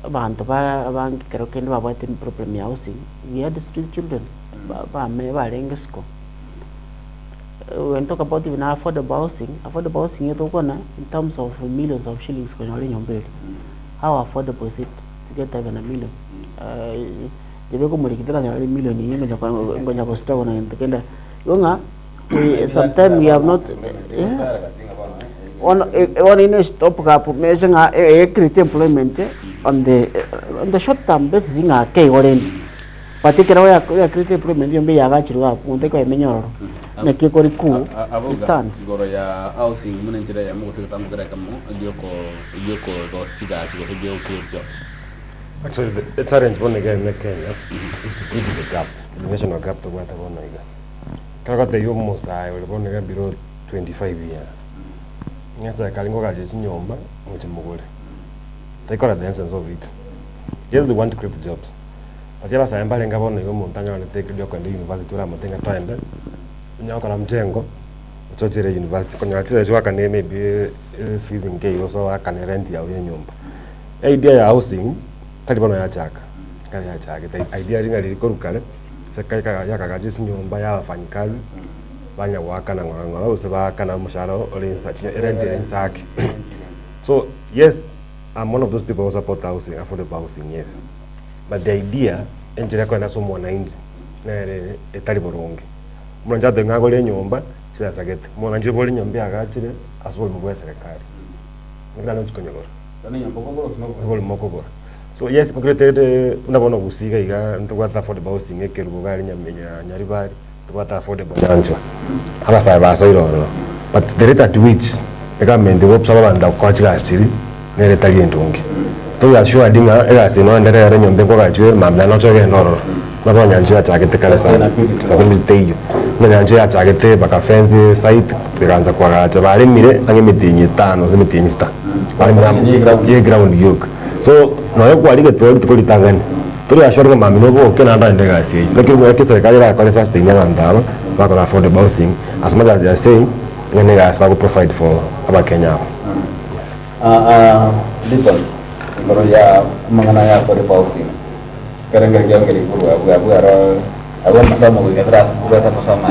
abanto ba abange ekero kende babwate problem ya housing, we had street children ba bame barenge isiko. When talk about even affordable housing, affordable housing nigo togokwana in terms of millions of shillings konyora enyomba eria, how affordable is it to get even a million? Ribe komoriki toranyore emillion eyio ngonya ngonya go struggle na gento kende. Igo ng'a we sometime we have not yeah bono bono ine stop gap meche ng'a e create employment on the on the short term basis ng'a ake igo rende. But ekero ya ya create employment yombe yagachirwe abwo omonto akoyemenya ororo naki ekori ku returns. Igoro ya housing buna enchera eyemo gose egetambo kere ekemo gioko giokorosia chigasi gose gio create jobs. Actually the challenge bono iga ime Kenya is to bridge the gap, the national gap tobwate bono iga. Ekero ogotebia omosae ore bono iga below 25 years, ng'a eserekari nkogachire chinyomba moche mogore, taikora the essence of it. Yes they want to create jobs, but abasae mbarenge bono iga omonto anyorete egrade ya okogenda university oramote ng'a toende, onye gokora mjengo, ochochere university, konyora chibesa oakane maybe efees nkeigo gose oakane rent yago ya enyomba. Idea ya housing tari bono yachaka, ekero yachagete idea ring'ana riria korwa kare, serikali yakagacha chinyomba ya wafanyikazi, banya goakana ng'ora ng'ora gose baakana omoshahara ore insa erent ere inse ake. So yes, I'm one of those people who support housing, affordable housing yes, but the idea enchera ekoenda ase omwananchi nere etari boronge. Omonanchi agotebi ng'a agore enyomba, chibesa gete, omwananchi obore enyomba eagachire ase oborimo bwa eserekari, naki naende ochi konyegora. Oborimo okogora. So yes nkoretete buna bono gusii iga iga ntobwate affordable housing ekerubo iga aria Nyaribari, ntobwate affordable Nyanchwa, abasae basoire ororo. But the rate at which egovernment egosaba abanto gokora chigasi chiria, nere etari endonge. Tori assured ng'a egasi eye noenderere nyomba ekogachwe mambia noche ogende ororo. Buna bono Nyanchwa yachagete kare sana, sustainability teiyo. Buna Nyanchwa yachagete baka fence site, bakaanza koagacha, baremire ang'e emetienyi etano gose emetienyi sita, baremire amo ye ground yoka. So, nonya kwarigetwe rituko ritang'ani, tori assured ng'a mambia noboke naende ogende egasi eywo. Naki omanyete eserekari erakore sustain abanto aba, bakore affordable housing, as much as they are saying, ng'a na egasi bago provide for abakenya aba. Deacon, igoro ya amang'ana ya affordable housing, ekerengerio kiao nkeri korwa abwo abwo aro abwo amasomo goika tore ase kobesa gosoma.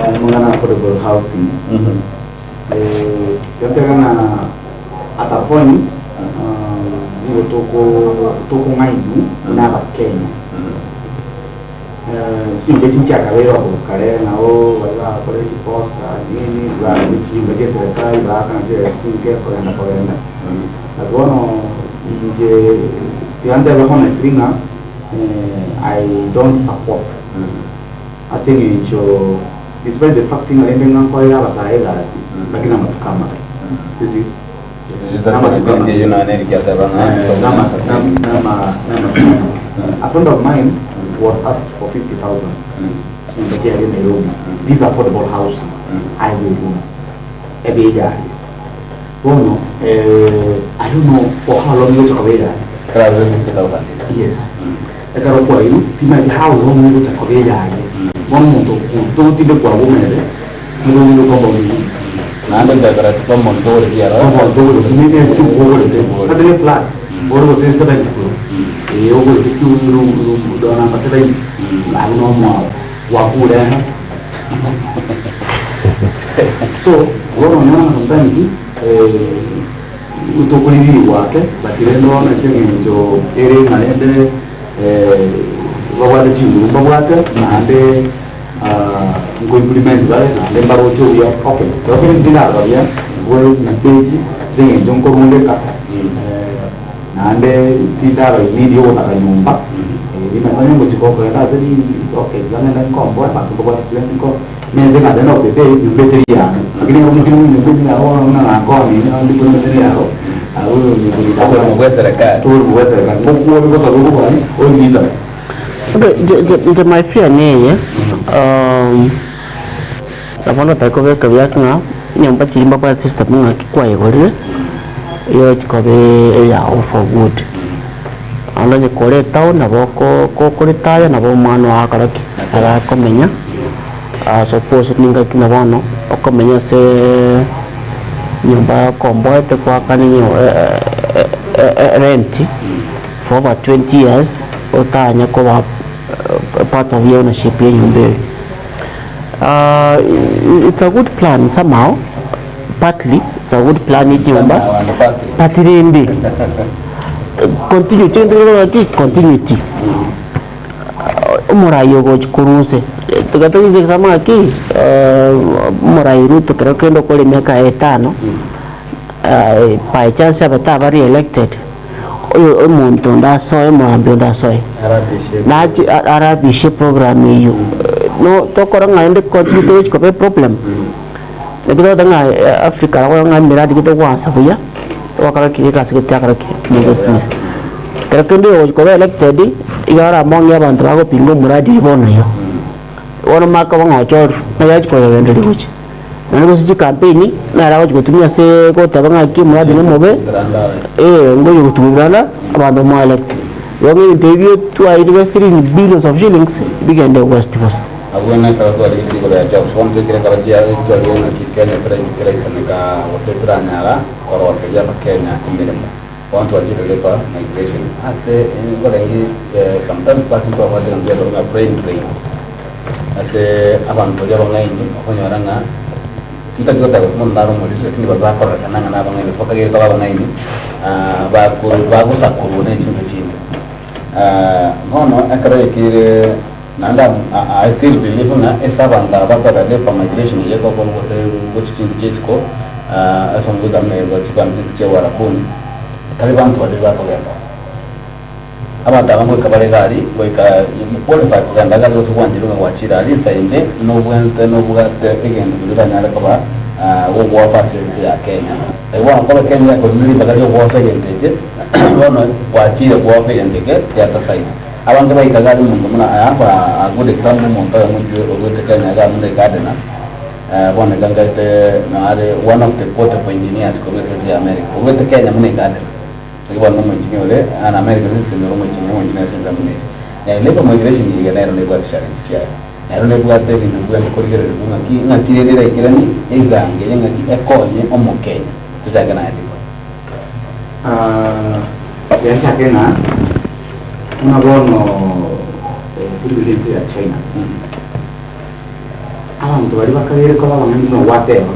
Amang'ana affordable housing, goteba ng'a at a point nigo toko tokong'ainwa buna abakenya. Chinyomba echi nchiakabeire korwa kare, nabo baria bakorire chiposta nini, barure chinyomba chia eserekari baakana chibesa chinke kogenda kogenda. But bono inche tiga ntebe honestly ng'a I don't support ase eng'encho despite the fact ng'a rende ng'a nkorere abasae egasi, lakini amatuko amabe, you see. A friend of mine was asked for 50,000 chinyomba chiaria Nairobi, this affordable housing aye igoro ebe eyaye. Bono I don't know for how long egocha koba eyaye. Yes, ekero kwairwe timanyeti how long egocha koba eyaye. Bono omonto togotindekwa abwo omanyete. Naende ntekora omonto ore riaro. Omonto ore kimina ekio ogorete ande ne flat ore gose 70 floor eh ogorete ki room room door number 70 abwo no omwabo gwakure eh so bono onyora ng'a sometimes tokoririgwa ake but rende bono ase eng'encho ere ng'a rende babwate chinguru mbabwate naende. Nko implement bare naende mbaroche obuya okay ekero kende tindarora buya bwe chipage ase eng'encho nkorundeka naende tindaba in need yogotaka nyomba rimanye onye ngochia kogenda ase okay tiga ng'ende nkomboe abanto mbabwate plenty nko ninyete ng'a at the end of the day nyomba eteri yane lakini ekero mochire nyomba eteri yao bono buna nakonire naende ndikore eteri yao abwo Oboremo bwa eserekari. Oboremo bwa eserekari ngokwori gosabe obobani oibisane. Okay, inche my fear neye, nabo notake kobeka buya ng'a nyomba chiria mbabwate system ng'aki kwayegorire, egochi koba eyao for good. Naende onye kore etown nabo oko kokoretire nabo omwana ogo agokora ki? Arakomenya, suppose ningaki na bono okomenya aseeee nyomba okomboete goakana rent. For over 20 years otanya koba part of ownership ya enyomba eye. It's a good plan somehow, partly it's a good plan enyomba but rende continuity egento kekorwa ki continuity omorai ogochi korwa ase tiga toige kusema ng'aki omorai Ruto kero kende okore emiaka etano by chance abe taba re-elected. Oyo omonto onde asoe, omogambi onde asoe, nache arabishe eprogram eyio. No tokora ng'a rende continue togochi koba eproblem, naki togoteba ng'a Africa nabo ng'a emiradi gete goansa buya, twakora ki egasi gete yakora ki mogosimisa. Ekero kende oyogochi koba elected, iga aramong'e abanto bagopinga omoradi oyio bono oyio. Bono makoba ng'a ochorwa, ng'a yachi koyogenderia gochia. Naende gose chikampeni, nere agochi gotumia ase goteba ng'aki omoradi nomobe, eh, ngoyo gotuburana abanto bamoelect. Igo ng'a ebinto ebio twa invested in billions of shillings, bigende waste bosa. Abwo nekero twarigetie igoro ya jobs, bono toikire ekero chia twarigetie ng'aki Kenya teraisaneka gose teranyara koroseria abakenya emeremo. Bono twachire labour migration ase nkorenge sometimes back ntwabwate egento gekorwa ng'a brain drain. Ase abanto baria abang'aini okonyora ng'a ntari goteba gose monto nare omoriri lakini baria bakororekana ng'a nabang'aini gose bakageire koba abang'aini bako bagosakorwa ne chinsa chinde. Bono ekero yaikeire naende am I still believe ng'a ase abanto aba bakorora labour migration eye egokorwa gose gochia chinse chia isiko ase omogoika buna gochia kogenda chinse chia uarabuni, tari banto baria bakogenda ororo. Abanto aba ngoika bare egari, goika you qualify kogenda egari gose gwancherwa ng'a gwachire aria insa ende nobwente nobwate egento keria oranyare koba. Gogwofa ase ense ya Kenya. Lakini bono nkobe Kenya yakorire ribaga ri'ogwofa egento eke, bono gwachire gwofa egento eke giatasaine. Abanto baikaga are omonto buna I have a good example omonto oyomo intwe orwete Kenya iga buna egardener, bono iga nkaete nare one of the quotable engineers korwa ase ense ya America, orwete Kenya buna egardener. Naki bono nomoengineer ore an American citizen ore omoengineer omoengineer ase ensemo buna eria. Naende labour migration iga nero nebwate challenge chiaye. Nero nebwate ebinto bibwenerete korigererigwa ng'aki ng'aki rende eraikeranie egango eye ng'aki ekonye omokenya. Tochake naye Dibora. Tiga nchake ng'a buna bono torigereria ense ya China, abanto baria bakabeire koba abang'aini buna gwateba,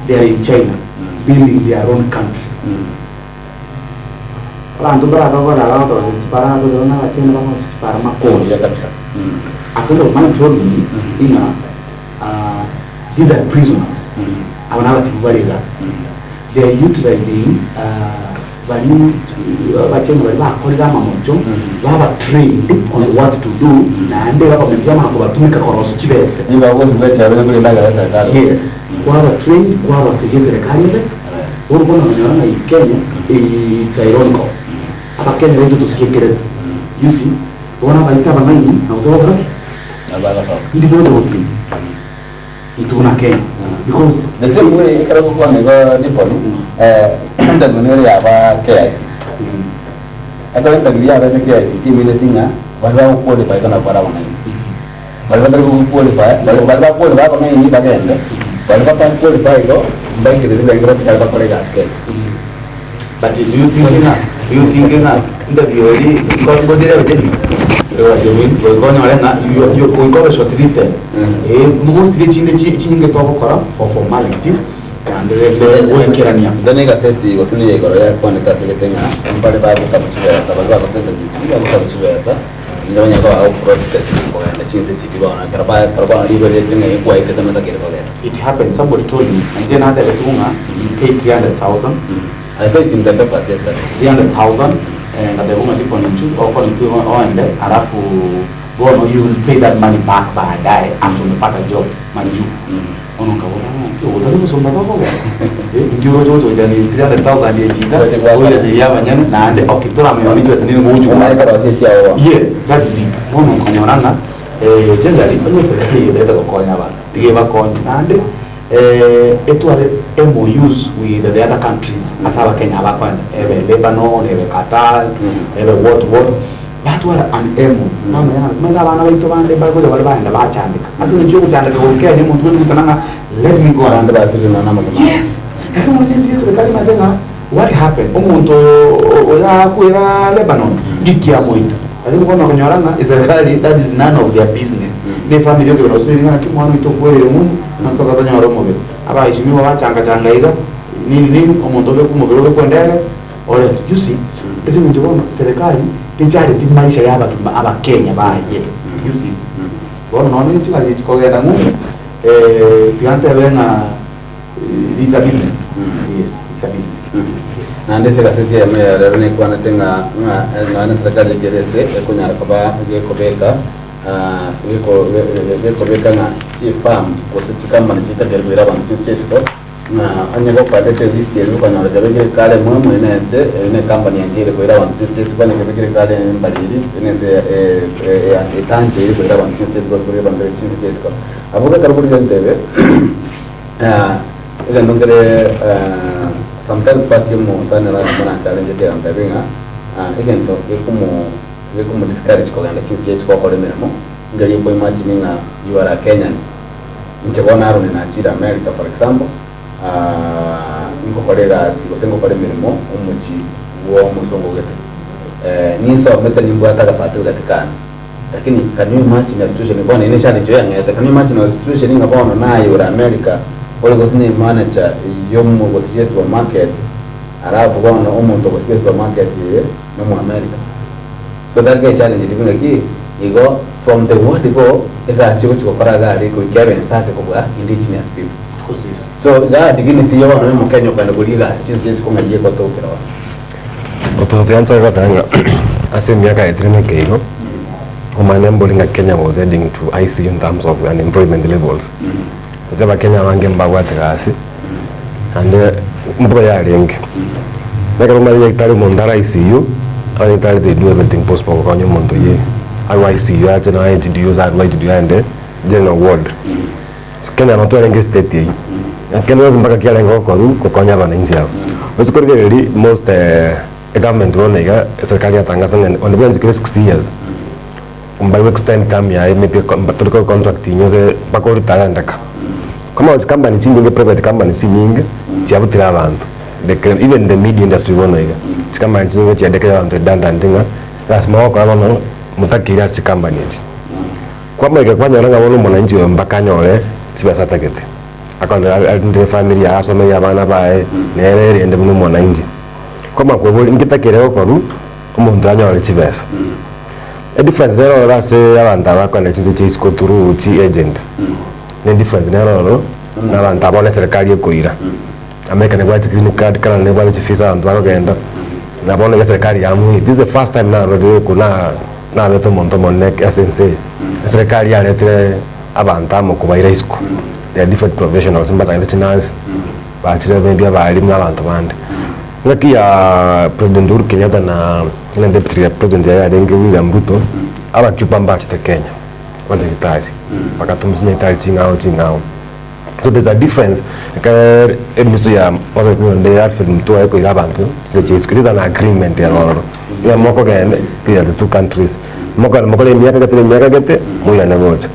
they are in China building their own country. Abanto mbaratogore aba bagotorosia chipara ase na abachina bagosia chipara makori. Buya kabisa. A friend of mine told me ng'a these are prisoners, aba nabasibi bare iga, they are utilizing baria abachina baria bakorire amamocho, baba trained on what to do, naende government yamanya kobatumeka korosia chibese. Nigo bagosibwa echela onye korende agere eserekari. Yes, kwaba trained kwaroseria eserekari ebe. Bono bono nonyora ng'a in Kenya it's ironical, abakenya baito tosiekerete, you see, bono abaito abang'aini nabo togokora ki? Nabo bagasoka. Indi bono gotwe intwe buna Kenya because. The same way ekero ogokwana igo Dipon, interview nere yaba KICC. Ekero interview yabete KICC emineti ng'a baria bagoqualify igo nabo bare abang'aini. Baria batari goqualify, baria baria baqualify abang'aini bagende, baria batari qualify igo mbaikereri benge batigare bakore egasi Kenya. But do you think ng'a, do you think ng'a interview eria nko ngotere abacheni? Goika onyore ng'a you you goika obe shortlisted. Eh, mostly echinde chi chinyinge togokora for formality naende rende goikerania. Then egaseti gose niyo igoro yakwanete ase egete ng'a mbare bagosaba chibesa, baria bagoteta interview chiria bagosaba chibesa. Nigo banyare koba bagoprocess kogenda chinse chiria bono ekero ba ekero bono rigo riachire ng'a ekwaetete notakeire kogenda. It happened somebody told me inche natebetigwe ng'a he paid 300,000. I saw it in the papers yesterday. 300,000 eh, ngatebwa ng'a tipo ninchu okore intwe oende alafu bono you will pay that money back baadaye after umepata job majuu. Bono nkabora ng'a nki ogo tari obosomba tokogenda? Eh, inki oroche gocha goikerania 300,000 echi iga, Gocha goakana. oiranerie abanyene naende okay toramenya nonye chibesa nere ngogochi Omanye goaka. korosia echiao bono. Yes, that is it. Bono nkonyora ng'a generally onye eserikali eyerete gokonya abanto, tiga ebakonye naende etware MOUs with the other countries ase abakenya aba bakoenda, ebe Lebanon, ebe Qatar, ebe what what. Batwara an emo, bamanya ng'a omanyete abana baito bande mbagocha bare bagenda bachandeka. Ase eng'encho y'ogochandeka goika Kenya omonto bwati gotana ng'a let me go and Abande basirire nonya namagima abo. Yes! Lakini omonto onde eserikali emanyete ng'a what happened, omonto oyo oyo akwera Lebanon, ngiki amoita. Lakini bono okonyora ng'a eserikali that is none of their business. Na efamiri okebera gose ng'a naki omwana oito okwerire ng'umbu, ng'a mpaka tonyore omobere. Abaeshimiwa bachanga changa iga, nini nini, omonto obekwe omobere obekwe endege. Ore, you see, ase eng'encho bono serikali techareti maisha ya abagima abakenya baye, you see. Bono nonya ne chigari echi kogenda ng'umbu, tiga ntebe ng'a it's a business, yes, it's a business. Naende ase egaseti eyemo ya rero nekwanete ng'a ng'a nonya ne serikali ekere ase ekonyara koba gekobeka geko gekobeka ng'a chifarm gose chicompany chitakeire koira abanto chinse chia isiko. Ng'a onye gokoenda ase elist eria okonyora kebekire kare emwemo eye nense eye ne company yancheire koira abanto chinse chia isiko onye kebekire kare embariri eye nense etancheire koira abanto chinse chia isiko koira abanto chinse chia isiko. Abwo ekero okorigia entebe egento nkere sometimes back omosani ore omoranchallengete agantebia ng'a egento gekomo gekomo discourage kogenda chinse chia isiko gokora emeremo, nkeri okoimagine ng'a you are a Kenyan. Inche bono Aroni nachire America for example, ngokora egasi gose ngokora emeremo omochie bwa omosongo gete. Ninsomete nimbwate agacertificate kane, lakini can you imagine a situation bono eye ne challenge oyang'ete, can you imagine a situation ng'a bono naye ore America ore gose ne manager yomo gose ye supermarket alafu bono omonto ogosibia esupermarket eye nomo America. So that ge challenge ribu ng'aki igo from the word go egasi ogochi gokora iga aria goika ebe ensake kobua indigenous people. So iga dignity ya bono ya omokenya okogenda koria egasi chinse chia isiko ng'ai egotokera bono. Ototo nchake goteba ng'a ase emiaka yaetire na ekeigo, omanye mbori ng'a Kenya was heading to ICU in terms of unemployment levels. Gose Abakenya abange mbabwate gasi, naende mbuya yarenge. Na ekero omanyete nyagetari omonto are ICU, abanyagitari they do everything possible gokonya omonto oyio arwe ICU ache nonya HDU gose arwe HDU aende general ward. So Kenya nabo twarenge estate eyio. Na kende gionsi mpaka kiarenge gokorwa gokonya abananchi aba. Gose korigereria most egovernment bono iga, eserikari yatangasa ng'a onde bwensi kere 60 years, Mbaigwe extend term yaye maybe tori ko contract inye gose mpaka o retire ndeka. Kama chicompany chinyinge private companies chinyinge chiabutire abanto the even the media industry bono iga chicompany chinyinge chiadekire abanto redundant ng'a egasi mogokora bono motakeire ase chicompany echi. Kwamaika kwanyora ng'a bono omonanchi oyo mpaka anyore chibesa atagete akore arinde efamiri yaye asomerie abana baye nere erende buna omonanchi. Kwamanya kweboria inki takeire gokorwa omonto anyore chibesa. Edifference nere ororo ase abanto aba bakogenda chinse chia isiko through chi agent, ne edifference nere ororo na abanto aba bono eserekari ekoira. America nebwate chi green card, Canada nebwate chi visa abanto bakogenda, na bono iga eserekari yamuire. This is the first time narorire oko na nabete omonto omonene ase ense eye, eserekari yaretire abanto amo kobaira isiko, they are different professionals mbatagete chinurse, bachire maybe abalimu na abanto bande. Engaki ya President Uhuru Kenyatta na na deputy ya president yaye arenge William Ruto, abacuba mbachete Kenya, abanyagitari, bagatoma chinyagitari ching'ao ching'ao. So there's a difference ekero emiso ya onde Alfred Mutua ekoira abanto chinse chia isiko, there's an agreement ere ororo, ng'a mokogenda ya the two countries, mokogenda mokore emiaka gete na emiaka gete, moirane gocha.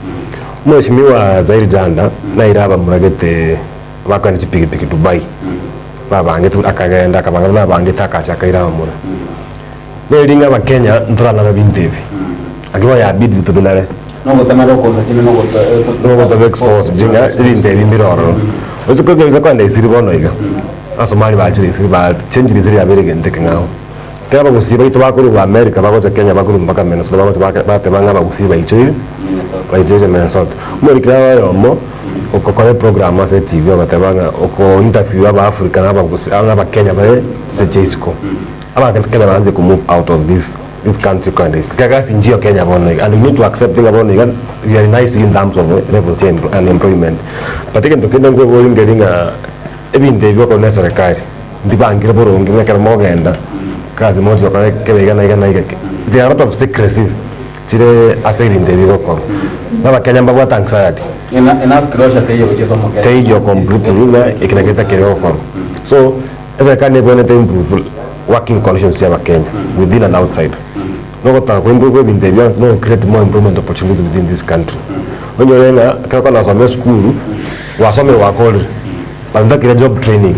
Omweshimiwa Zairi Janda naire abamuragete bakogenda chipigipigi Dubai. Babangete akagenda akabanga buna abangete akacha akaira abamura. Neri ng'a abakenya ntoranare binto ebi. Lakini bono yabidi tobinare. Nogotamara okonto kende nogoto Nogotoba expose ng'a ebinto ebi mbire ororo. Oise kogensa kogenda Isiri bono iga, Abasomali bachire Isiri ba chenchire Isiri yabeire egento ekeng'ao. Ekero abagusii baito bakorwa America bagocha Kenya bakorwa mpaka Minnesota bagocha bake bateba ng'a abagusii baichoire baichoire Minnesota. Omorikire oyomo okokora eprogram ase etv ogoteba ng'a oko interview aba Africa na abagusi na abakenya bare chinse chia isiko. Abakenya baanze ko move out of this this country kogenda isiko. Ekiagera gasi nchiyo Kenya bono iga and we need to accept ng'a bono iga we are in ICU in terms of levels chia unemployment. But egento kende nkoboria nkeri ng'a ebinto ebi okorwa na eserekari mbibangire boronge ng'a ekero mogenda gasi mogochi gokora kebe iga na iga na iga. There are a lot of secrecies chire ase ebinto ebi bigokorwa. Na abakenya mbabwate anxiety. Enough closure teiyo gochia ase omokenya. Teiyo completely ng'a eke nakio getakeire gokorwa. So, eserekari nebwenerete improve working conditions chia abakenya within and outside. Nogotaka ko improve ebinto ebi bionsi nogo create more employment opportunities within this country. Onyore ng'a ekero okona esukuru, gwasomire gwakorire, but ntakire job training.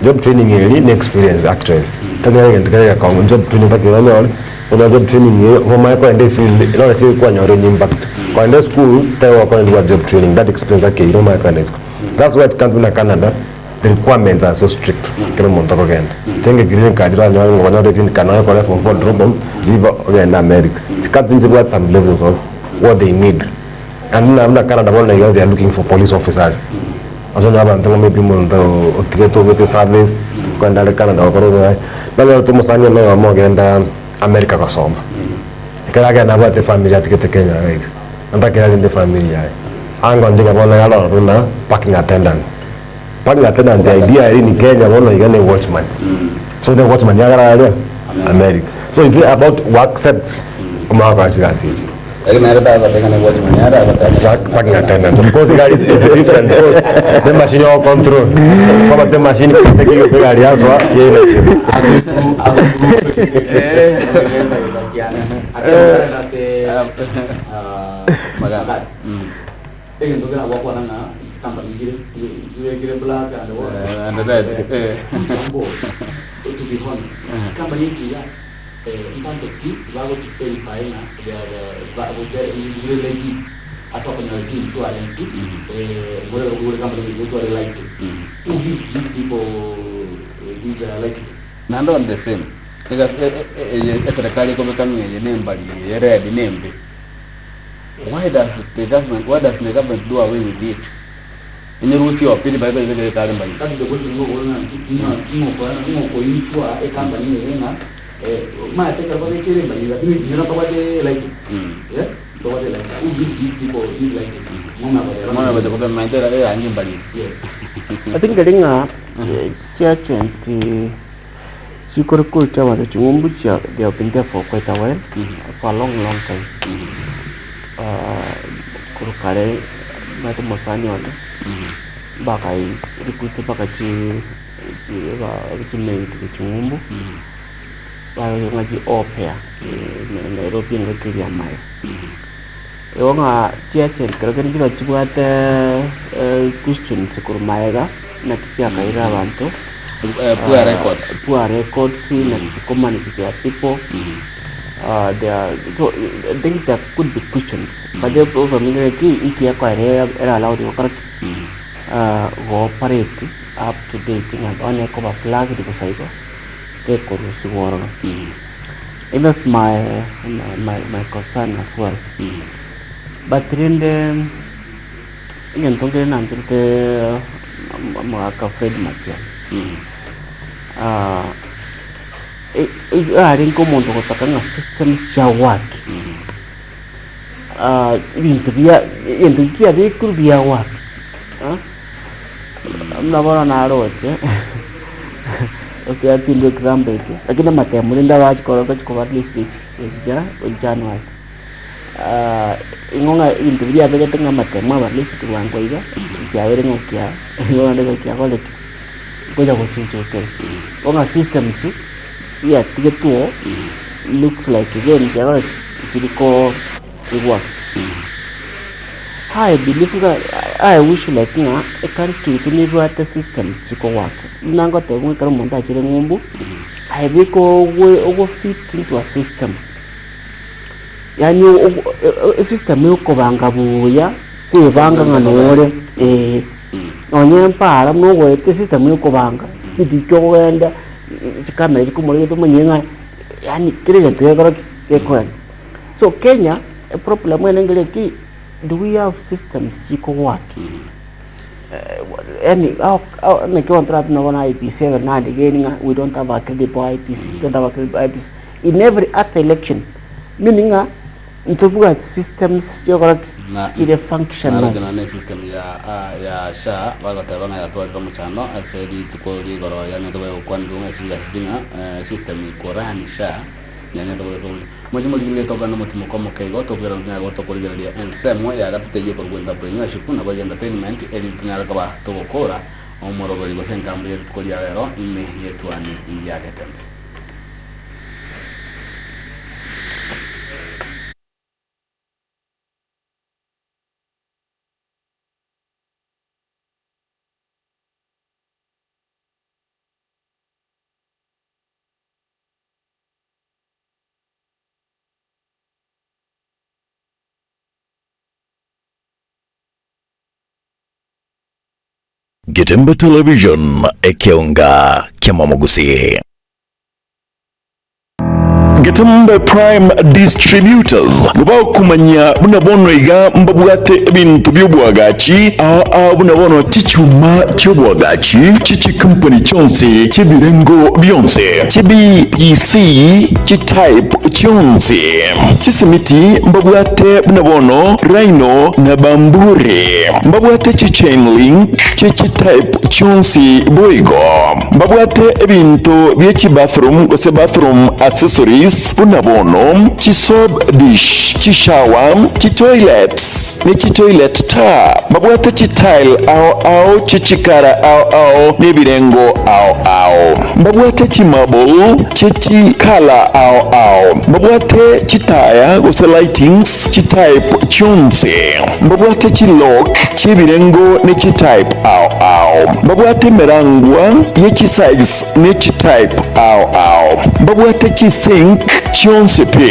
Job training eri ne experience actually. Tari egento kere egekong'u, job training ntakire onyore, onyore job training eye omanye kogenda efield noro chiri kwanyora any impact. Kogenda esukuru tari gokora reward job training that experience takeire omanye kogenda isiko. That's why country buna Canada, the requirements are so strict ekero omonto okogenda. Tenge green card oranyore ng'a okonyora green card nonya okore form four drop out, leave ogende America. Chicountry nchibwate some levels of what they need. And buna buna Canada bono iga they are looking for police officers. Ase onyore abanto ng'a maybe omonto otigete obete service, okogenda are Canada gokora oboyayi. Nonyorete omosani one oyomo ogenda America gosoma. Ekero agenda abwate efamiri atigete Kenya iga iga, natakire arende efamiri yaye. Angonye iga bono iga aroro buna parking attendant. Parking attendant idea in Kenya bono iga ne watchman. So ne watchman yagara aria America. So it's about go accept omanye gokora chigasi echi. Lakini nere tagoteba ng'a ne watchman nere agoteba Parking attendant. Of course igari is different because ne machine ogo control. Kwaba te machine tekigete egari yasoa yaina Egento kera gwakwana ng'a chikampani chire chibekire black and what And red, eh. Mbo, to be honest, chikampani echi iga mbanto ki bagochi verify ng'a they are the they are legit ase okonyora chi insurance ngore ogure company eye etware license. Who gives these people these licenses? Naende on the same, egasi eye eserekari ekobeka ng'a eye nembariri eye red nembe. Why does the government, why does the government do away with it? Enyerusie oo pili baye koyebekere ekare mbariri. That is the question ngokora ng'a ng'a ng'okora ng'a ng'okoinsure ecompany eye ng'a maete ekero babekire mbariri lakini riria nababwate license. Yes? Tobwate license. Who gives these people these licenses? Ng'o ogoteba Ng'o ogocha kobementa erangi embariri. I think eri ng'a chiagent chikorecruit abanto ching'umbu chia they have been there for quite a while, for a long long time. Korwa kare omanyete omosani one bakai recruit mpaka chi chimaid ching'umbu barenge ng'a chi au pair Nairobi engaki eria amaye. Igo ng'a chiagent kero kende chiba chibwate questions korwa magega naki chiakairire abanto Poor records. Poor records naki chikomanage their people their so I think there could be questions but the problem ki inki ekoera ere allowed gokora ki? Go operate up to date ng'a onye ekoba flagged bosa igo tekorusigwa ororo. And that's my my my concern as well. But rende egento nkere nancherete omogaka Fred Matiang'i arenge omonto ogotaka ng'a systems chia work ebinto bia egento kiabekirwe bia work Buna bono naroche, gose tigatindwa example eke, lakini amatemo rende abachi korora gochi koba at least echi echi gochi January. Ing'o ng'a ebinto biria abegete ng'a amatemo aba at least bwango iga, kiabeire ng'a kia igo naende ng'a kiakorire ki? Ngocha gochinchwa kere. Igo ng'a systems chiatigetwe oo, looks like again kiakorire ki? Nchiri koo igwa. I believe ng'a I wish like ng'a ecountry yaito nebwate systems chikowork. Buna ngoteba ng'a ekero omonto achire ng'umbu, aye beka ogwe ogo fit into a system. Yaani ogo esystem ekobanga buya, kwebanga ng'a nore eh. Nonye mpara buna ogoeta esystem ekobanga, speed ki okogenda, chikamera chikomorigete omanye ng'a yaani kera egento gekora ki? Gekoenda. So Kenya, eproblem ere nkere ki, do we have systems chikowork? Yaani naki bono toratome bono IEBC every now and again ng'a we don't have a credible IEBC, we don't have a credible IEBC. In every other election, meaning ng'a ntobwati systems chiokora ki? Na- Chire functional. Naroche nonya ne system ya ah, ya SHA bagoteba ng'a yatwarire omochando ase rituko rigoro yanyete bagokwanirwe ng'a chigasi ng'a eh, system ikorani SHA Nyanyete goika obuya. Moche morigererie tokogenda omotimoko omoke igo, tokogera tonyare gocha tokorigereria ensemo ya gatato eyio ekorokwa entrepreneurship naboigo entertainment, erinde tonyare koba togokora omoroberi gose enkambu ye rituko ria rero ime y'etuani ya Getembe. Getembe Television, ekeonga ki'amamogusii. Getembe Prime Distributors gobakomanya buna bono iga mbabwate ebinto bi'oboagachi ao ao buna bono chichuma chi'oboagachi chi'chikampani chionsi chi'ebirengo bionsi, chi'BPC, chi'type chionsi, chisimiti mbabwate buna bono Rhino na Bamburi, mbabwate chi'chain link chi'chitype chionsi boigo. Mbabwate ebinto bie chibathroom gose bathroom accessories buna bono chisoap dish, chishower, chitoilets ne chitoilet tap. Mbabwate chitile ao ao chichikara ao ao nebirengo ao ao. Mbabwate chimarble chichikala ao ao. Mbabwate chitaya gose lightings chitype chionsi. Mbabwate chilock chiebirengo ne chitype ao ao. Mbabwate emerangwa ye chisize ne chitype ao ao. Mbabwate chisink chionsi pi.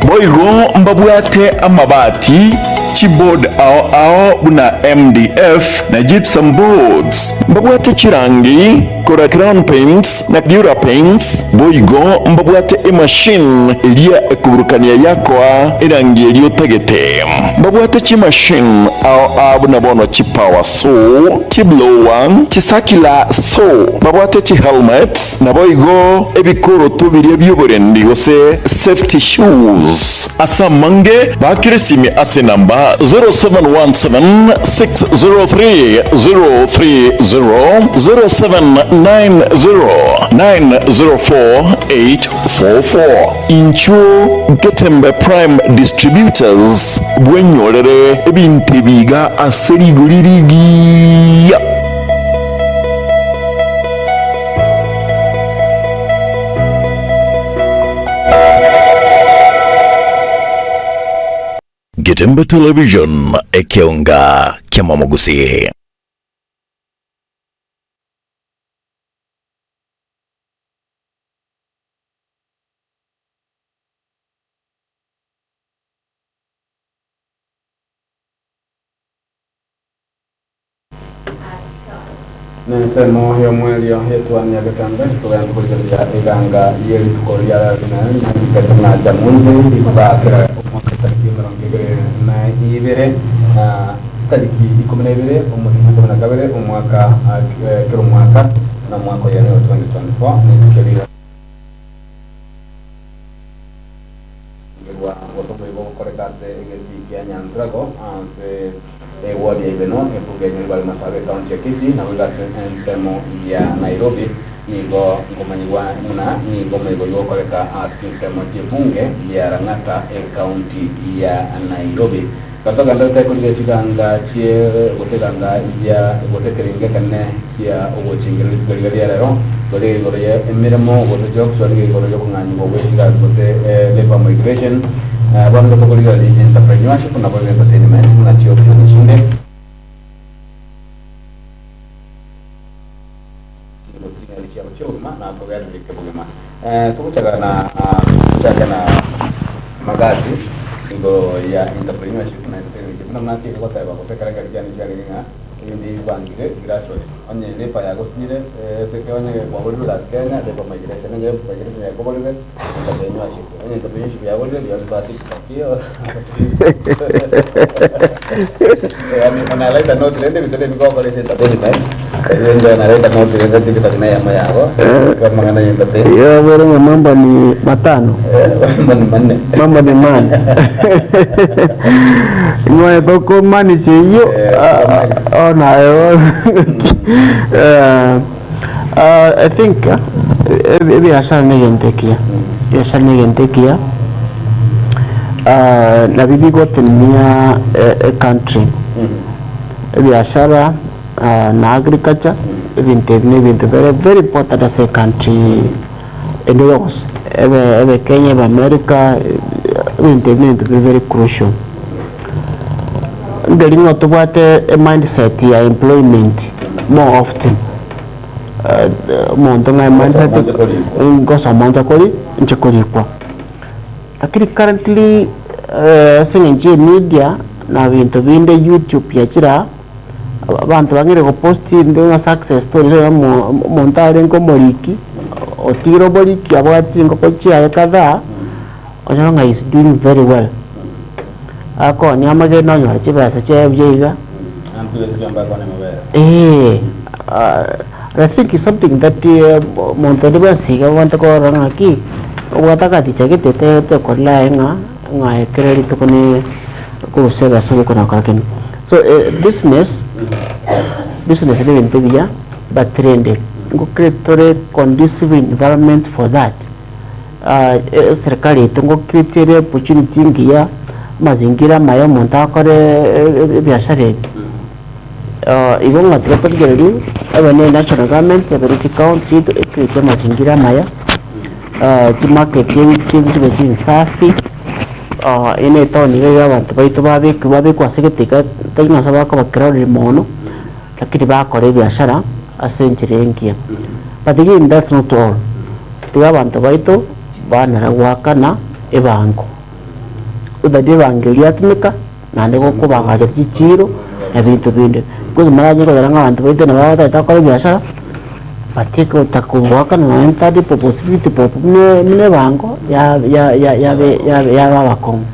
Boigo mbabwate amabati. Chiboard ao ao buna MDF na gypsum boards. Mbabwate chirangi korwa Crown Paints na Dura Paints, boigo mbabwate emachine eria ekoburukania yakoa erangi eria otagete. Mbabwate chimachine ao ao buna bono chipower saw, chiblower, chicircular saw, mbabwate chihelmet, naboigo ebikoroto biria bi'oborendi gose safety shoes. Ase amange baakere esimi ase enamba 0717 603 030, 0790 904 844. Inchuo Getembe Prime Distributors bwenyorere ebinto ebi iga ase rigori rigiya. Getembe Television, ekeonga ki'amamogusii. Nensemo y'omoerio y'etuani ya Getembe togenda korigereria eganga ye rituko ria rero rinene rimanyekete buna Jamhuri Day rikoba kera omwaka chitariki emerongo ebere na ibere na chitariki ikomi na ibere omotienyi ikomi na kabere omwaka kera omwaka na omwaka oyo nigo 2024 nerituko erio Ngerwa gose omoigo ogokoreka ase egetii kia Nyantrago ase eward ya Ibeno, ebunge ya Nyaribari Masaaba ekaunti ya Kisii naboigo ase ensemo ya Nairobi. Nigo nkomanyigwa buna nigo omoigo oyio ogokoreka ase chinsemo chi'ebunge ya Lang'ata ekaunti ya Nairobi. Gatogenderete korigia chiganga chie gose eganga ya gose ekerengo ekenene kia ogochengerwa rituko riria ria rero, tore igoro ye emeremo gose jobs, tore igoro y'okong'anyigwa gwe chigasi gose labour migration, bono nigo tokorigereria entrepreneurship naboigo entertainment buna chioption chinde. Nigo ching'encho chiabo chi'obogima na kogendereria kebogima. Togochaka na tochake na magati igoro ya entrepreneurship na entertainment. Buna mnatieke goteba gose ekerengerio kiane kiarenge ng'a ebinto ebi bibangire gradually. Onye labour yagosinyire eseke onye kwaborire egasi Kenya labour migration, onye labour migration yakoborire entrepreneurship, onye entrepreneurship yaborire rirorio soa TikTok. On a lighter note rende ebinto nebigokora ase entertainment rende on a lighter note rende TikTok neyemo yabo ase amang'ana ya entertainment. Iyo abere ng'a mambo ni matano. Mambo ni manne. Mambo ni mane. Ng'oe tokomanisha eyio ona I think ebiasara na egento ekiya, ebiasara na egento ekiya nabio bigotenenia ecountry, ebiasara na agriculture ebinto ebi na ebinto bire very important ase ecountry ende yonsi, ebe ebe Kenya ebe America, ebinto ebi na ebinto bire very crucial. Nderi ng'a tobwate emindset ya employment more often, omonto ng'a emindset ngosoma nche kori nche korikwa. Lakini currently ase eng'encho ya emedia na binto binde youtube yachire aa, abanto bang'eire gopost inde ng'a success stories onye omonto arenge omoriki, otigire oboriki abwate chingoko chiaye kadhaa, onyore ng'a is doing very well. Akonia amagena onyore chibesa chiaye buya iga. Eeh, I think it's something that omonto onde bwensi iga obwate korora ng'aki, obwate agaticha gete tekorora aye ng'a ng'a ekero rituko ne korusia ebesa obe kona gokora kende. So business, business na ebinto ebiya but rende ngo create tore conducive environment for that. Eserikari yaito ngocreate ere opportunity engiya, amazingira amaya omonto akore ebiashara ebi. Igo ng'a tiga torigererie ebe ne national government ebe ne chicounty chiaito ecreate amazingira amaya, chimarket chibe chinsafi, eye ne etown iga iga abanto baito babekwa babekwa ase gete iga tari ng'a ase bakoba crowded mono, lakini bakora ebiashara ase enchera engiya. But again that's not all. Tiga abanto baito banare goakana ebango, whether nebango eria yatumeka Naende gokobagacha chichiro na ebinto binde. Because marache konyora ng'a abanto baito nabo batagete gokora ebiasara, batieke gotaka kogoakana nonye thirty bob gose fifty bob buna buna ebango ya- ya- ya- yabe yabe yaba abakong'u.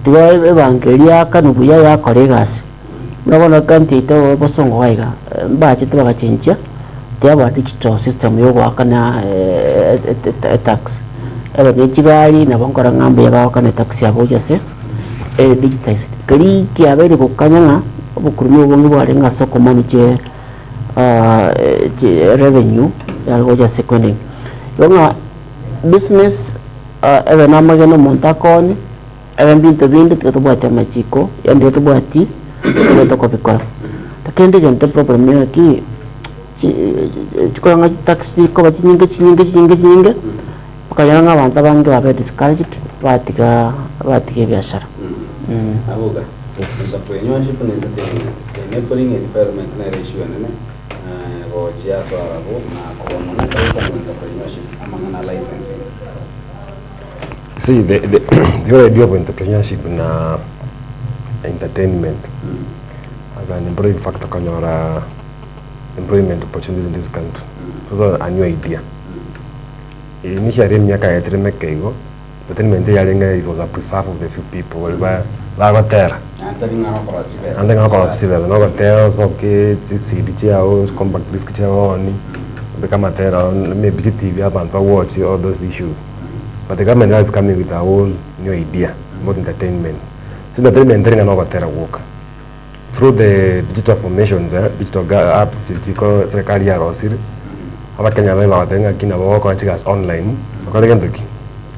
Tiga ebango eria yakanwa buya yakora egasi. Buna bono ecounty yaito bosongo iga iga, mbachete bagachenchia, tiyaba digital system ya ogoakana etax. Ebe ne chigari nabo nkora ng'a mbuya bagoakana etax yabo gochia ase edigitized. Keria kiabeire gokanya ng'a obokurumi obonge bwarenge ase okomanage revenue yare gocha ase economy. Igo ng'a business ebe na amagena omonto akooni. Ebe mbinto binde tiga tobwati amachiko, yaani tiga tobwati ekero tokobikora. Lakini egento eproblem nigo ki, chikoranga chitax chikoba chinyinge chinyinge chinyinge chinyinge, okonyora ng'a abanto abange babe discouraged, batiga batiga ebiashara. Abuga, entrepreneurship na entertainment, enabling environment nere issue enene gochia ase arabwo na korwa mono ekero okonyora entrepreneurship amang'ana a licensing. See the, the, the whole idea of entrepreneurship na entertainment as an employing factor konyora employment opportunities in this country. It was a new idea. Initially emiaka yaetire meke igo, entertainment yarenge it was a preserve of the few people baria ba bagotera. Naende tari ng'a nokorosia chibesa. Naende ng'a okorosia chibesa, nogotera osoke chi-CD chiago, compact disc chiago oni, obeke amatera ao, maybe chi-TV abanto ba watch all those issues. But the government now is coming with a whole new idea about entertainment. So entertainment tari ng'a nogotera gwoka. Through the digital formations, eh, digital ga apps chiri chiko serikali yarosire, abakenya babe bagoteba ng'aki nabo bagokora chigasi online, okore gento ki?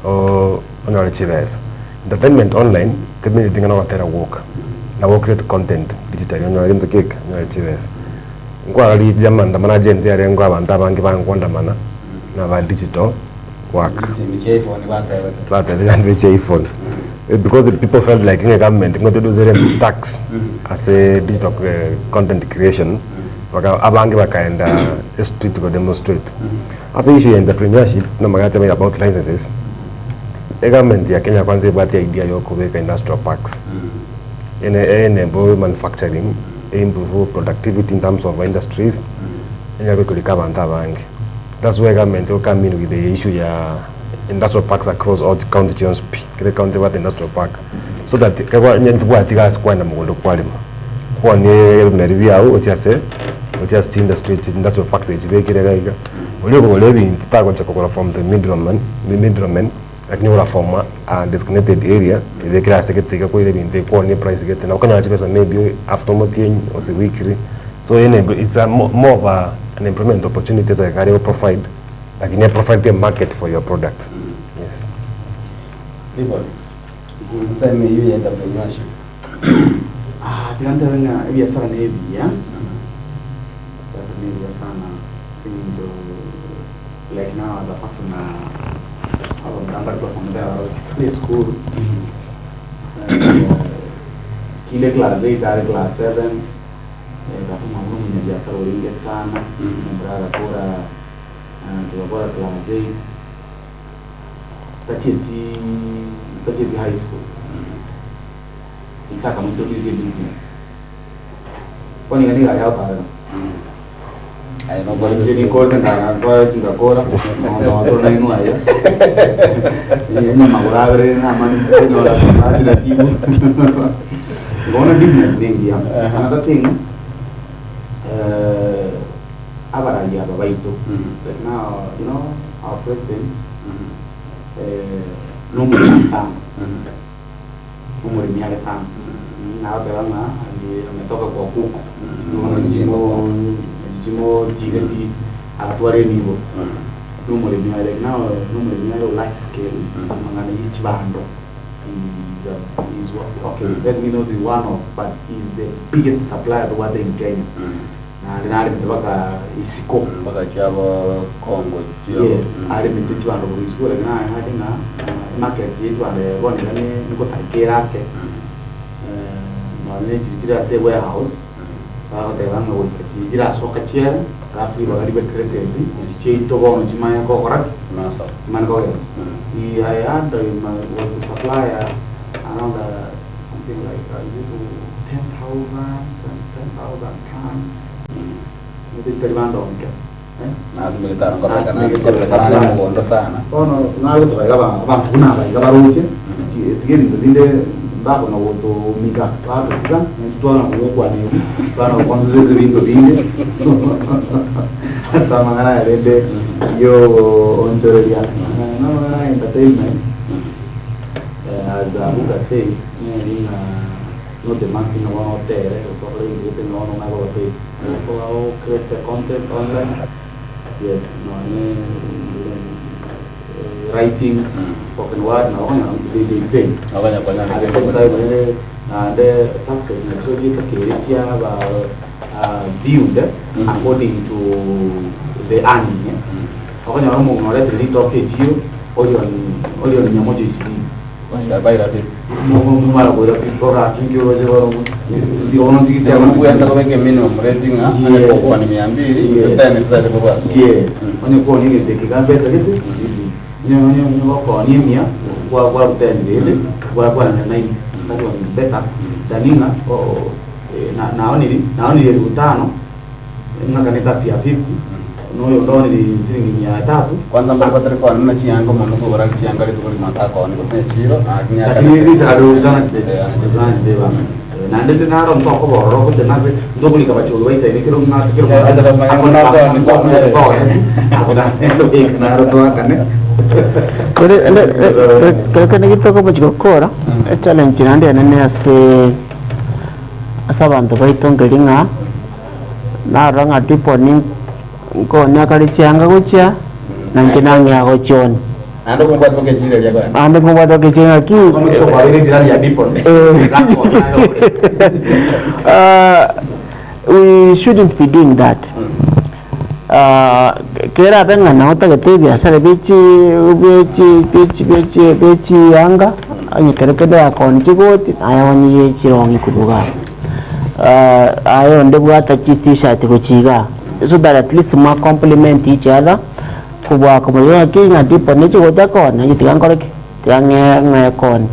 Oo onyore chibesa. Entertainment online, temenyeti ng'a nogotera gwoka, nabo o create content digitally onyore gento ki eke, onyore chibesa. Nkwarora amaandamano a Gen Z arenge abanto abange bagoandamana, naba digital work. Chisimi chia iPhone batebete. Batebete naende chia iPhone. Because the people felt like ng'a government ngointroduce ere tax ase digital content creation, baka abange bakaenda street ko demonstrate. Ase issue ya entrepreneurship, namagete about licenses, egovernment ya Kenya kwanza ebwate idea ya okobeka industrial parks, ene enable manufacturing, eimprove productivity in terms of industries, enyare goikorika abanto abange. That's why government will come in with the issue ya industrial parks across all county chionsi pi, kera ecounty ebwate industrial park, so that ekero onye ntibwati gasi kwagenda mogondo kwarema, kwonie ebimeri biago gochia ase gochia ase chiindustry echi industrial parks echi chibekire iga iga, oria okogora ebinto tagocha kogora from the middleman middlemen, lakini ogora from a designated area ebekire ase gete iga koira ebinto ebi kwonia eprice gete, nabo okonyora chibesa maybe after omotienyi gose weekly. So ene it's a more of a an employment opportunity serikali ego provide lakini e provide pia market for your product. Yes. Clifford, nsemo eyio ya entrepreneurship. Ah, tiga ntebe ng'a ebiasara na ebiya, ebiasara na ebiya sana ase eng'encho like now as a person abamura mbare twasomete nabo tore esukuru, kinde class eight are class seven. Tata omwabo nomonyabiasara orenge sana, omomura agakora togakora class eight, tachieti tachieti high school, ise akamo introduce ebusiness. Bono iga nigo aria agokarera. Aye nokorete Inche school. ninkorete ngakora chingakora, nonya nainwe aye, enyamagoro abere namani nkonyora bahati nasibu. Bono business nengiya. Another thing, eh, abarari aba baito, like now, you know, our president, eh, nomoremi sana, nomoremi are sana. Nagoteba ng'a ametoka kwa kuku, bono chimo chimo chigeti agatwara enibo. Nomoremi are, like now, nomoremi are o large scale, amang'ana ye chibando. He's a, he's one, okay, let me not be one of, but he's the biggest supplier tobwate in Kenya. Naende naremete mpaka isiko. Mpaka chiabo Congo chiabo. Yes, aremete chibando korwa isiko lakini naye hadi ng'a market ye chibando eye bono iga ne nikosareka ere ake. Nonye ne chiri chire ase warehouse, bagoteba ng'a goika chiri chirasoka chiere, alafu ribaga ribe created, nachi chiaito bono chimanye kogora ki? Chimanye kogenda. I had him was to supply around some something like is it 10,000, 10,000 tons. Nitari bandonke. Nasimegete aro nkorekana nkorekana nare mogondo sana. Bono nagosoka iga abanto buna aba iga baroche, tiga ebinto binde mbakona gotomika batotiga, naintwe twana kogokwana ebi, twana goconcentrate ase ebinto binde ase amang'ana aya rende yo oonchoreria. Na amang'ana ya entertainment, as Abuga said, neri ng'a not a must ng'a bono otere gose okore egento gete ng'a bono omanye koba paid. Okoba o create content online, yes, nonye writings, spoken word, nabo okonyora they they pay. At the same time ere naende taxes nachio chitakere chiaba viewed according to the earning eh. Okonyora omong'ina oretire ritoke echiro orion orion nyamocha ishirini. Mara koira 50 ogaki inki oroche bono tiga bono 60 Nigo mobwenerete kobeka eminimum rate ng'a onye gokwana mia mbili, Yes. toteme totari korwa ase. Yes, onye koonia egento eke iga mbesa gete, onye onye onye gokoonia emia, kwa kwaruta ten rende, gwakwana na 90, that one is better than ng'a oo na naoniri naoniri elfu tano, ng'akane etax ya 50, na oyonde ooniri siringi mia tatu. Kwanza mbare batari koonia buna chianga omonto okogora chianga rituko rigima takooni gose echiro, naki Lakini risaga rirutanachete naende ndi naro ntokoba ororo gote nase ntokorika bachori baisaine kero ng'ase kero naro toakane. Kero kende getokomochia gokora, echallenge naende enene ase ase abanto baito nkeri ng'a, narora ng'a diponi nkonya kare chianga gochia, na inche nang'ea gochionia. Naende okombwate boka echiro eria koenda. Naende nkombwate boka echiro ng'aki we shouldn't be doing that. Kerabe ng'a nabo otagete ebiasara bie chi bie chi bie chi bie chi bie chianga, onye kero kende orakoonia chigoti, naye onie chirong'i korwa igaa. Aye onde bwata chi t-shirt gochia igaa, so that at least mwa compliment each other, kobua komanya ng'aki ng'a ndipo ne chigoti akoonia, inche tiga nkore ki? Tiga ng'e ng'e koonia.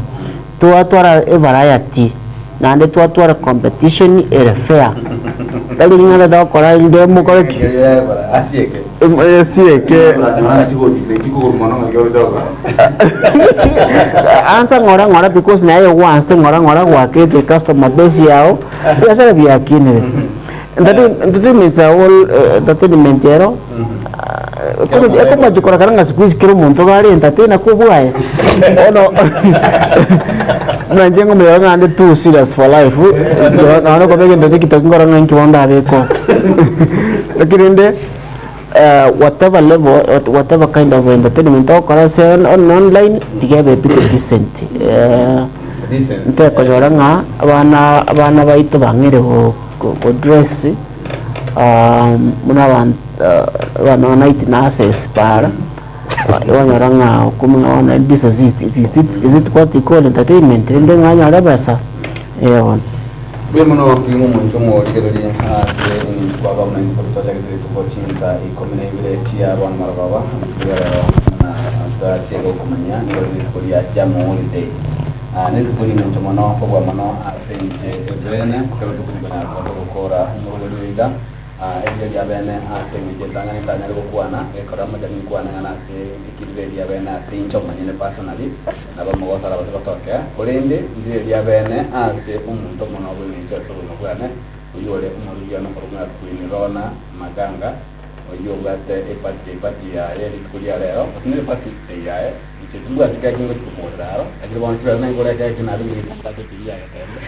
Twatwara evariety, naende twatwara competition ere fair, tari ring'ana togokora rinde mokore ki? Asieke. Ansa ng'ora ng'ora because naye ogwanste ng'ora ng'ora gwakete customer base yago, ebiasara biakinire. Entertainment a whole entertainment ero, ekomochi korakana ng'a siku hizi kera omonto iga are entertainer kobwaye, bono buna inche ngomanya ng'a ande too serious for life, nonye nokoba egento gete nkorora ng'a inki bono ndabeke oo. Lakini rende whatever level, whatever kind of entertainment ogokora ase online, tiga ebe bit decent, ntekonyora ng'a abana abana baito bang'eire go. Go dress buna abanto abana night nurses para, okonyora ng'a okomanya bono this is it is it is it what you call entertainment rende ng'a onyore ebesa eh bono. Mbuya mono kegima omonto omorigererie ase eng'encho kwaba buna intwe twachagete rituko chinsa ikomi na ibere chia bono marogoba, rituko ria rero buna twachia gokomanyia nigo rire rituko ria Jamhuri Day. Nerituko ring'encho mono kobua mono ase inche ebeene, ekero tokorigana koba togokora omorweri oyo iga, eriria riabeene ase engencho entang'ani ntanyare gokwana, gekora amachani nkwane ng'a nase ekirire riabeene ase inche omonyene personally, nabo omogoso arabase gotokea, korende ndire riabeene ase omonto mono bw'engencho ase obogima bwane, oyio ore omorweri one okorokwa ng'a Queen Rona Maganga, oyio obwate ebirthday party yaye rituko ria rero, gose ne birthday yaye. Inche timbwati keki ngochia komogorera aro, lakini bono chibesa naigure ekeki nabe ngetangaze ase TV ya Getembe.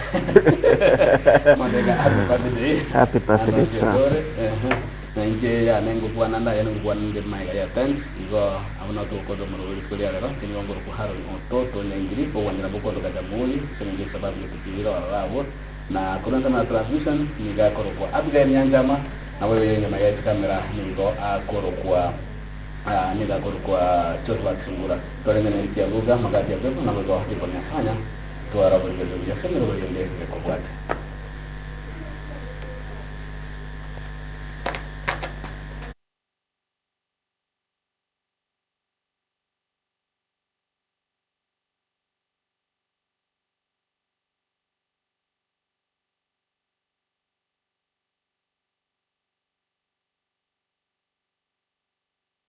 Montebie happy birthday. Happy birthday Ase to her. ore, ehe. Na inche yane ngokwana ndaye ngokwana nde magega ya tent, igo abwo nabo togokorera omorwori rituko ria rero, inche nigo ngorokwa Haron Ototo Nyaingiri, ogwanchera bokondoka Jamhuri, ase eng'encho esababu gete chiira ororo abwo, na korwa ensemo ya transmission nigo akorokwa Abigail Nyanchama, nabo igo enyuma ye chikamera nigo akorokwa. Nigo akorokwa Josephat Sungura. Twarenge na Eric Abuga, Magati Abebo, naboigo Dipon Nyasanya. Twara oborigereria buya ase emeroberio ende ekobwatia.